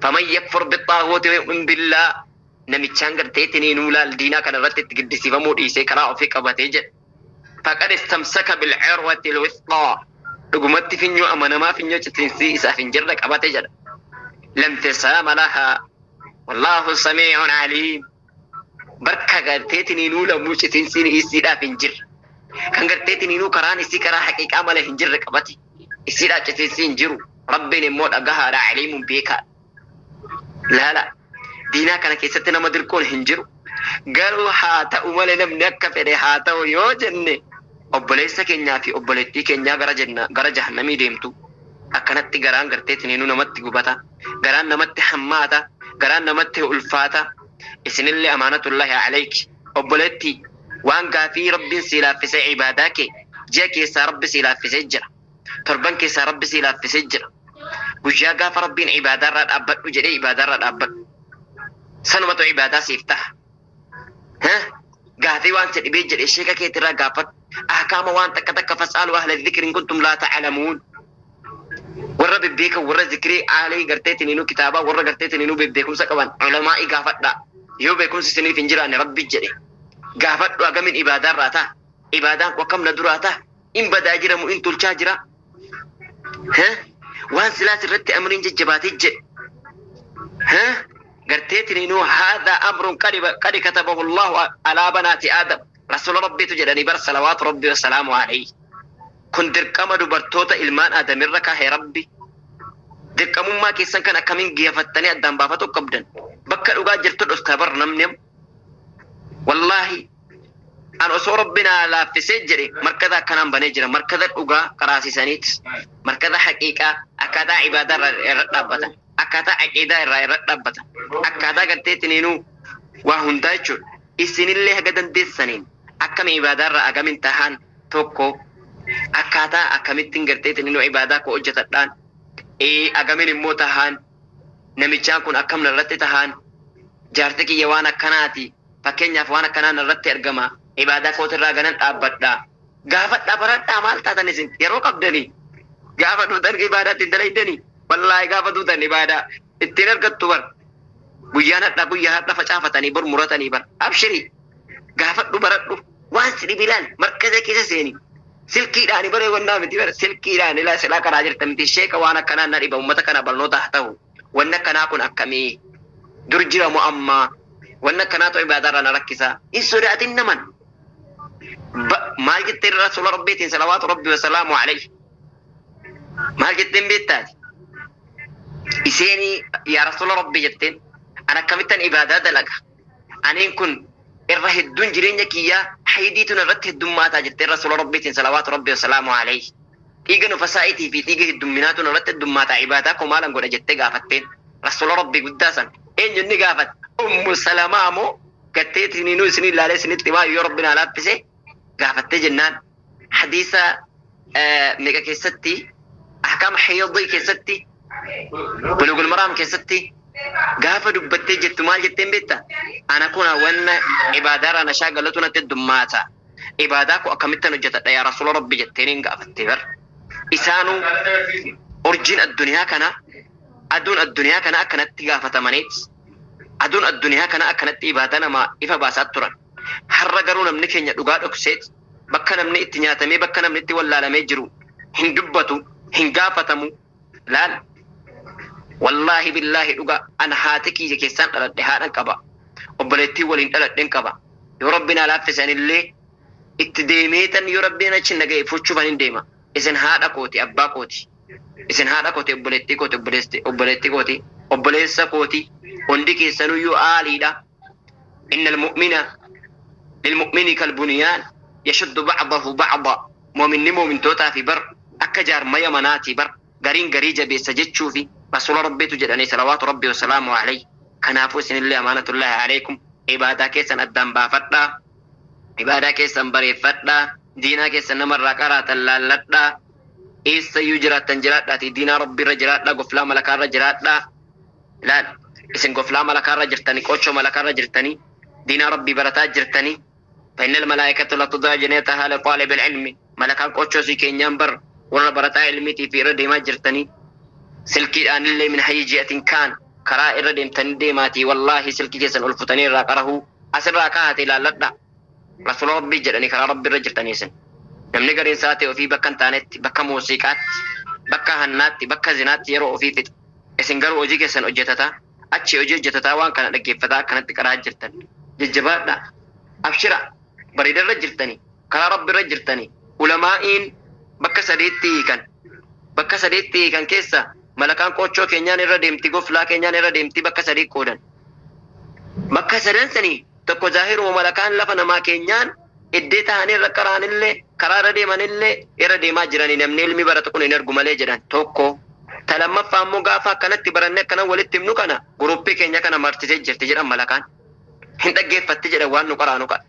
فمن يكفر بالطاغوت ويؤمن بالله, namichaan garteetinii nuu laal diinaa kana irratti itti giddisiifamuu dhiisee karaa ofii qabatee jedha, فقد استمسك بالعروة الوثقى, dhugumatti finyoo amanamaa, finyoo citiinsii isaaf hin jirre qabate jedha. لا انفصام لها والله سميع عليم. Barka garteetinii nuu lamuu citiinsiin isiidhaaf hin jirre, kan garteetinii nuu karaan isii karaa haqiiqaa malee hin jirre qabate, isiidhaaf citiinsii hin jiru. Rabbiin immoo dhagahaadha, aliimuun beekaadha. Laala, diinaa kana keessatti nama dirqoon hin jiru. Garuu haa ta'u malee namni akka fedhe haa ta'u yoo jenne, obboleessa keenyaa fi obboleettii keenyaa gara jenna gara jahannamii deemtu akkanatti garaan garteetinii namatti gubata, garaan namatti hammaata, garaan namatti ulfaata. Isinillee amaanatullahi alayki, obboleettii, waan gaafii Rabbiin sii laaffisee ibaadaa kee ji'a keessaa Rabbi sii laaffisee jira, torban keessaa Rabbi sii laaffisee jira, guyyaa gaafa Rabbiin ibaadaarraa dhaabbadhu jedhee ibaadaarraa dhaabbadhu, sanumatu ibaadaa siif ta'a. Gaafii waan si dhibee jedhe sheeka keetirraa gaafadhu. Ahkaama waan takka takka فاسألوا أهل الذكر إن كنتم لا تعلمون. Warra bebbeekan, warra zikrii aalii garteetiin kitaabaa, warra garteetiin bebbeekumsa qaban ulamaa'ii gaafadha. Yoo beekumsi isiniif hin jiraanne, Rabbi jedhe gaafadhu, agamin ibaadaarraa ta'a. Ibaadaan koo akkam na duraa ta'a? In badaa jira moo in tolchaa jira? Waan silaas irratti amriin jajjabaatee jedhe. Garteetiniinuu haadha amrun qad katabahu Allahu alaa banaati Aadam. Rasuula Rabbiitu jedhanii bar salawaatu Rabbi wasalaamu alayhi. Kun dirqama dubartoota ilmaan Aadamirra kaahee Rabbi. Dirqamummaa keessan kan akkamiin geeffattanii addaan baafatu qabdan. Bakka dhugaa jirtu dhostaa bar namni. Wallaahi an osoo Rabbi naa laaffisee jedhe markaza akkanaan banee jira. Markaza dhugaa qaraasisaniit. Markaza haqiiqaa akkaataa ibaadaa irra dhaabbatan. Akkaataa aqiidaa irra dhaabbatan. Akkaataa garteetiniinuu waa hundaa jechuudha. Isinillee haga dandeessaniin akkami ibaadaa irraa agamin tahaan tokko akkaataa akkamittiin garteetiniinuu ibaadaa koo hojjetadhaan agamin immoo tahaan namichaan kun akkam narratti tahaan jaarti kiyya waan akkanaati fakkeenyaaf waan akkanaa narratti argama ibaadaa kootirraa ganan dhaabbadha gaafadhaa baradhaa maal taatan isin yeroo qabdanii gaafa duutan ibaadaa ittiin dalaydanii wallaahi gaafa duutan ibaadaa ittiin argattu bar guyyaan hadhaa guyyaa hadha facaafatanii bor muratanii bar abshirii gaafadhu baradhu waan si dhibi ilaali markaza keessa seeni silkiidhaan baree wannaa miti bara silkiidhaan ilaa silaa karaa jirta miti sheeka waan akkanaa na dhiba uummata kana barnoota haa ta'u wanni akkanaa kun akkamii dur jira moo ammaa wanni akkanaa ta'u ibaadaarraa na rakkisaa hin sodaatin naman maal jetteen rasuula rabbiitiin salawaatu rabbi wasalaamu alayhi maal jetteen beektaati iseenii yaa rasuula rabbi jetteen an akkamittan ibaadaa dalaga aniin kun irra hedduun jireenya kiyyaa haydiitun irratti heddummaataa jetteen rasuula rabbiitiin salawaatu rabbi wasalaamu alayhi dhiiga nufasaa'itii fi dhiiga heddumminaatun irratti heddummaataa ibaadaa koo maalan godha jettee gaafatteen rasuula rabbii guddaa san eenyu inni gaafate ummu salamaa moo gatteetiniinuu isinii ilaalee isinitti himaa yoo rabbi naa laaffise gaafattee jennaan hadiisa meeqa keessatti ahkaama haydii keessatti buluugul maraam keessatti gaafa dubbattee jettu maal jetteen beekta ana kuna wanna ibaadaarraa na shaagalatu natti heddummaata ibaadaa koo akkamittan hojjetadha yaa rasuula rabbi jetteen hin gaafatte bar isaanuu urjiin addunyaa kana aduun addunyaa kana akkanatti gaafatamaniit aduun addunyaa kana akkanatti ibaadaa namaa ifa baasaa turan har'a garuu namni keenya dhugaa dhokseet bakka namni itti nyaatamee bakka namni itti wallaalamee jiru hin dubbatu hin gaafatamu laal wallaahi billaahi dhugaa an haati kiyya keessaan dhaladhe haadhan qaba obboleettii waliin dhaladhen qaba yoo rabbi naa laaffisanillee itti deemeetan yoo rabbiin achi na ga'e fuchuufan hin deema isin haadha kooti abbaa kooti isin haadha kooti obboleettii kooti obboleettii kooti obboleessa kooti hundi keessanuyyuu aaliidha inna almu'mina lilmu'mini kalbunyaan yashuddu ba'dahu ba'da mu'minni mu'mintootaa fi bar akka jaarmaya manaatii bar gariin garii jabeessa jechuu fi rasuula rabbiitu jedhanii salawaatu rabbi wasalaamu alayhi kanaafuu isinillee amaanatullaahi alaykum ibaadaa keessan addaan baafadhaa ibaadaa keessan bareeffadhaa diinaa keessan namarraa qaraatan laalladhaa eessayyuu jiraattan jiraadhaati diinaa rabbiirra jiraadhaa goflaa malakaarra jiraadhaa laal isin goflaa malakaarra jirtanii qochoo malakaarra jirtanii diinaa rabbii barataa jirtanii فإن الملائكة لا تضع جنيتها لطالب العلم ملكان qochoo si keenyaan bar warra barataa ilmiitii fi irra deemaa jirtanii silkiidhaan illee min hayyi ji'atin kaan karaa irra deemtanii deemaatii wallaahi silkii keessan ol futanii irraa qarahuu asirraa kaa'ate ilaalladha rasuula rabbii jedhanii karaa rabbii irra jirtanii isin namni gariin isaa ta'e ofii bakka hin taanetti bakka muuziqaatti bakka hannaatti bakka zinaatti yeroo ofii fixa isin garuu hojii keessan hojjetataa achi hojii hojjetataa waan kana dhaggeeffataa akkanatti qaraa jirtan jajjabaadha abshira bareedarra jirtanii karaa rabbi irra jirtanii ulamaa'iin bakka sadeetti hiikan bakka sadeetti hiikan keessa malakaan qochoo keenyaan irra deemti goflaa keenyaan irra deemti bakka sadii qoodan bakka sadan sanii tokko zaahiruma malakaan lafa namaa keenyaan iddee ta'anii irra qaraanillee karaa irra deemanillee irra deemaa jiranii namni ilmi baratu kun hin argu malee jedhan tokko ta lammaffaa immoo gaafa akkanatti barannee akkana walitti himnu kana guruppii keenya kana martisee jirti jedhan malakaan hin dhaggeeffatti jedhan waan nu qaraanu qaba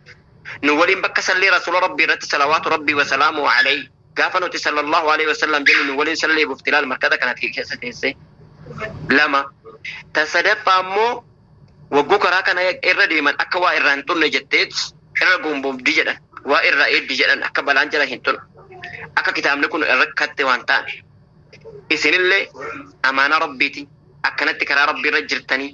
nu waliin bakka sallee rasuula rabbii irratti salawaatu rabbii wasalaamu alayhi gaafa nuti sallallahu alaihi wasallam jennu nu waliin sallee buftilaal markata kanatti keessa teesse lama ta sadaffaa immoo wagguu karaa kana irra deeman akka waa irraa hin xunne jetteet irra gomboobdi jedhan waa irraa eeddi jedhan akka balaan jala hin xunne akka kitaabni kun irra katte waan ta'an isinillee amaanaa rabbiiti akkanatti karaa rabbii irra jirtanii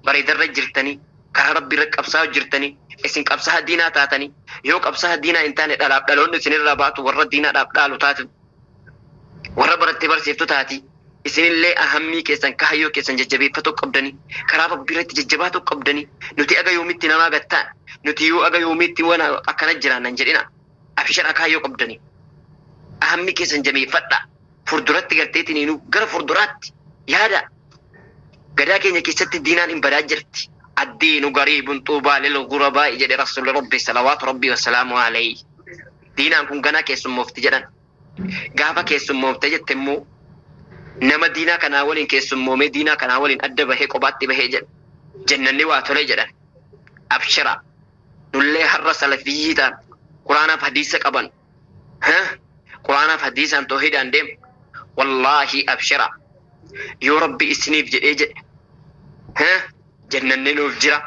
bareedarra jirtanii karaa rabbii irra qabsaa jirtanii Isin qabsaha diinaa taatanii yoo qabsaha diinaa hin taane dhalaaf dhaloonni isinirraa baatu warra diinaadhaaf dhaalu taatu warra barattee barsiiftu taati. Isinillee ahammii keessan kaayyoo keessan jajjabeeffatuu qabdanii karaa Rabbii irratti jajjabaatuu qabdanii. Nuti aga yoomitti namaa gattaan, nuti yoo aga yoomitti waan akkana jiraanna hin jedhina. Abshira, kaayyoo qabdanii ahammii keessan jabeeffadha. Furduratti garteetiniinuu gara furduraatti yaada. Gadaa keenya keessatti diinaan hin badaa jirti. Addiinu gariibun xuubaa lil gurabaa'i jedhe Rasuulli Rabbi salawaatu Rabbii wassalaamu alayhi. Diinaan kun ganaa keessummoofti jedhan. Gaafa keessummoofte jette immoo nama diinaa kanaa waliin keessummoomee diinaa kanaa waliin adda bahee kophaatti bahee jedhe jennanni waa tole jedhan. Abshira, nullee har'a salafiyyii ta'an Quraanaaf hadiisa qaban, Quraanaaf hadiisaan toohidaan deemu. Wallaahi abshira, yoo Rabbi isiniif jedhee jedhe jennanni nuuf jira.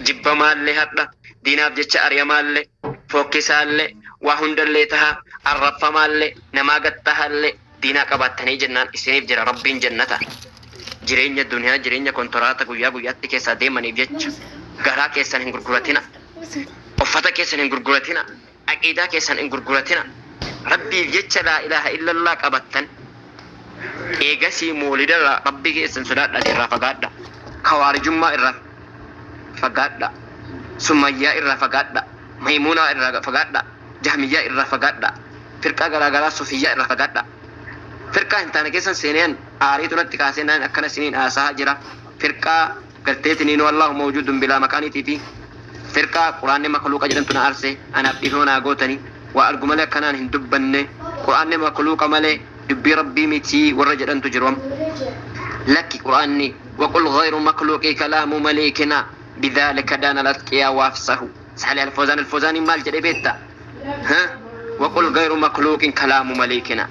Jibbamaallee hadha diinaaf jecha ari'amaallee fokkisaallee waa hundallee taha arraffamaallee namaa gattahaallee diinaa qabaattanii jennaan isiniif jira Rabbiin jennata. Jireenya duniyaa, jireenya kontoraata guyyaa guyyaatti keessaa deemaniif jecha garaa keessan hin gurguratina, uffata keessan hin gurguratina, aqiidaa keessan hin gurguratina. Rabbiif jecha laa ilaaha illallah qabattan eegasii moolida Rabbi keessan sodaadhaati irraa fagaadha. Kawaarijummaa irraa fagaadha, Sumayyaa irraa fagaadha, Maymuunaa irraa fagaadha, Jahmiyyaa irraa fagaadha, firqaa garaagaraa Sufiyyaa irraa fagaadha. Firqaa hin taane keessan seeneen aariitu natti kaasee naan akkana isiniin haasahaa jira. Firqaa garteetiniinuu Allahu mawjuudun bilaa makaaniitii fi firqaa Quraanni makluuqa jedhantu na aarse. Anaaf dhiifama naa gootanii waa argu malee akkanaan hin dubbanne. Quraanni makluuqa malee dubbii Rabbii mitii warra jedhantu jiru. Lakki, Quraanni waqul ghayru makluuqii kalaamu maliikinaa bidhaalika daana al-atqiyaa waafsahu. Saalih Alfoozaan Alfoozaaniin maal jedhe beekta? Waqul ghayru makluuqin kalaamu maliikinaa.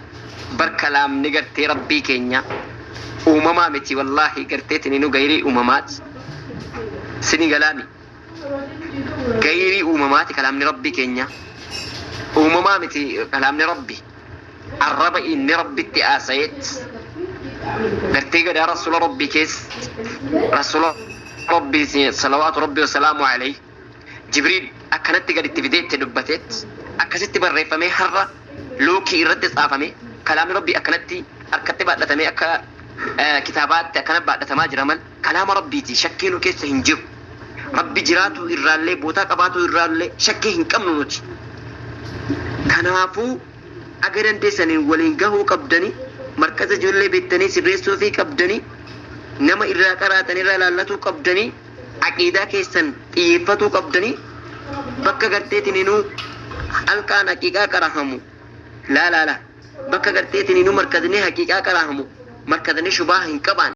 Bar kalaamni gartee Rabbii keenya uumamaa miti, wallaahi garteetininu gayrii uumamaati. Sini galaami gayrii uumamaati. Kalaamni Rabbii keenya uumamaa miti. Kalaamni Rabbi arraba inni Rabbitti haasayeet gartee gadaa Rasuula Rabbii keessa Rasuula Rabbii salawaatu Rabbii wasalaamu alayhi Jibriil akkanatti gaditti fidee itti dubbateet akkasitti barreeffamee har'a luukii irratti tsaafame. Kalaamni Rabbii akkanatti harkatti baadhatamee akka kitaabaatti akkana baadhatamaa jira mal kalaama Rabbiiti. Shakkiinu keessa hin jiru. Rabbi jiraatu irraallee bootaa qabaatu irraallee shakkii hin qabnu nuti. Kanaafuu aga dandeessaniin waliin gahuu qabdanii, markaza ijoollee beektanii sirreessuu fi qabdanii, nama irraa qaraatan irraa laallatuu qabdanii, aqiidaa keessan xiyyeeffatuu qabdanii. Bakka garteetininuu halqaan haqiiqaa qarahamu laa laa laa, bakka garteetininuu markazni haqiiqaa qarahamu, markazni shubaa hin qabaan.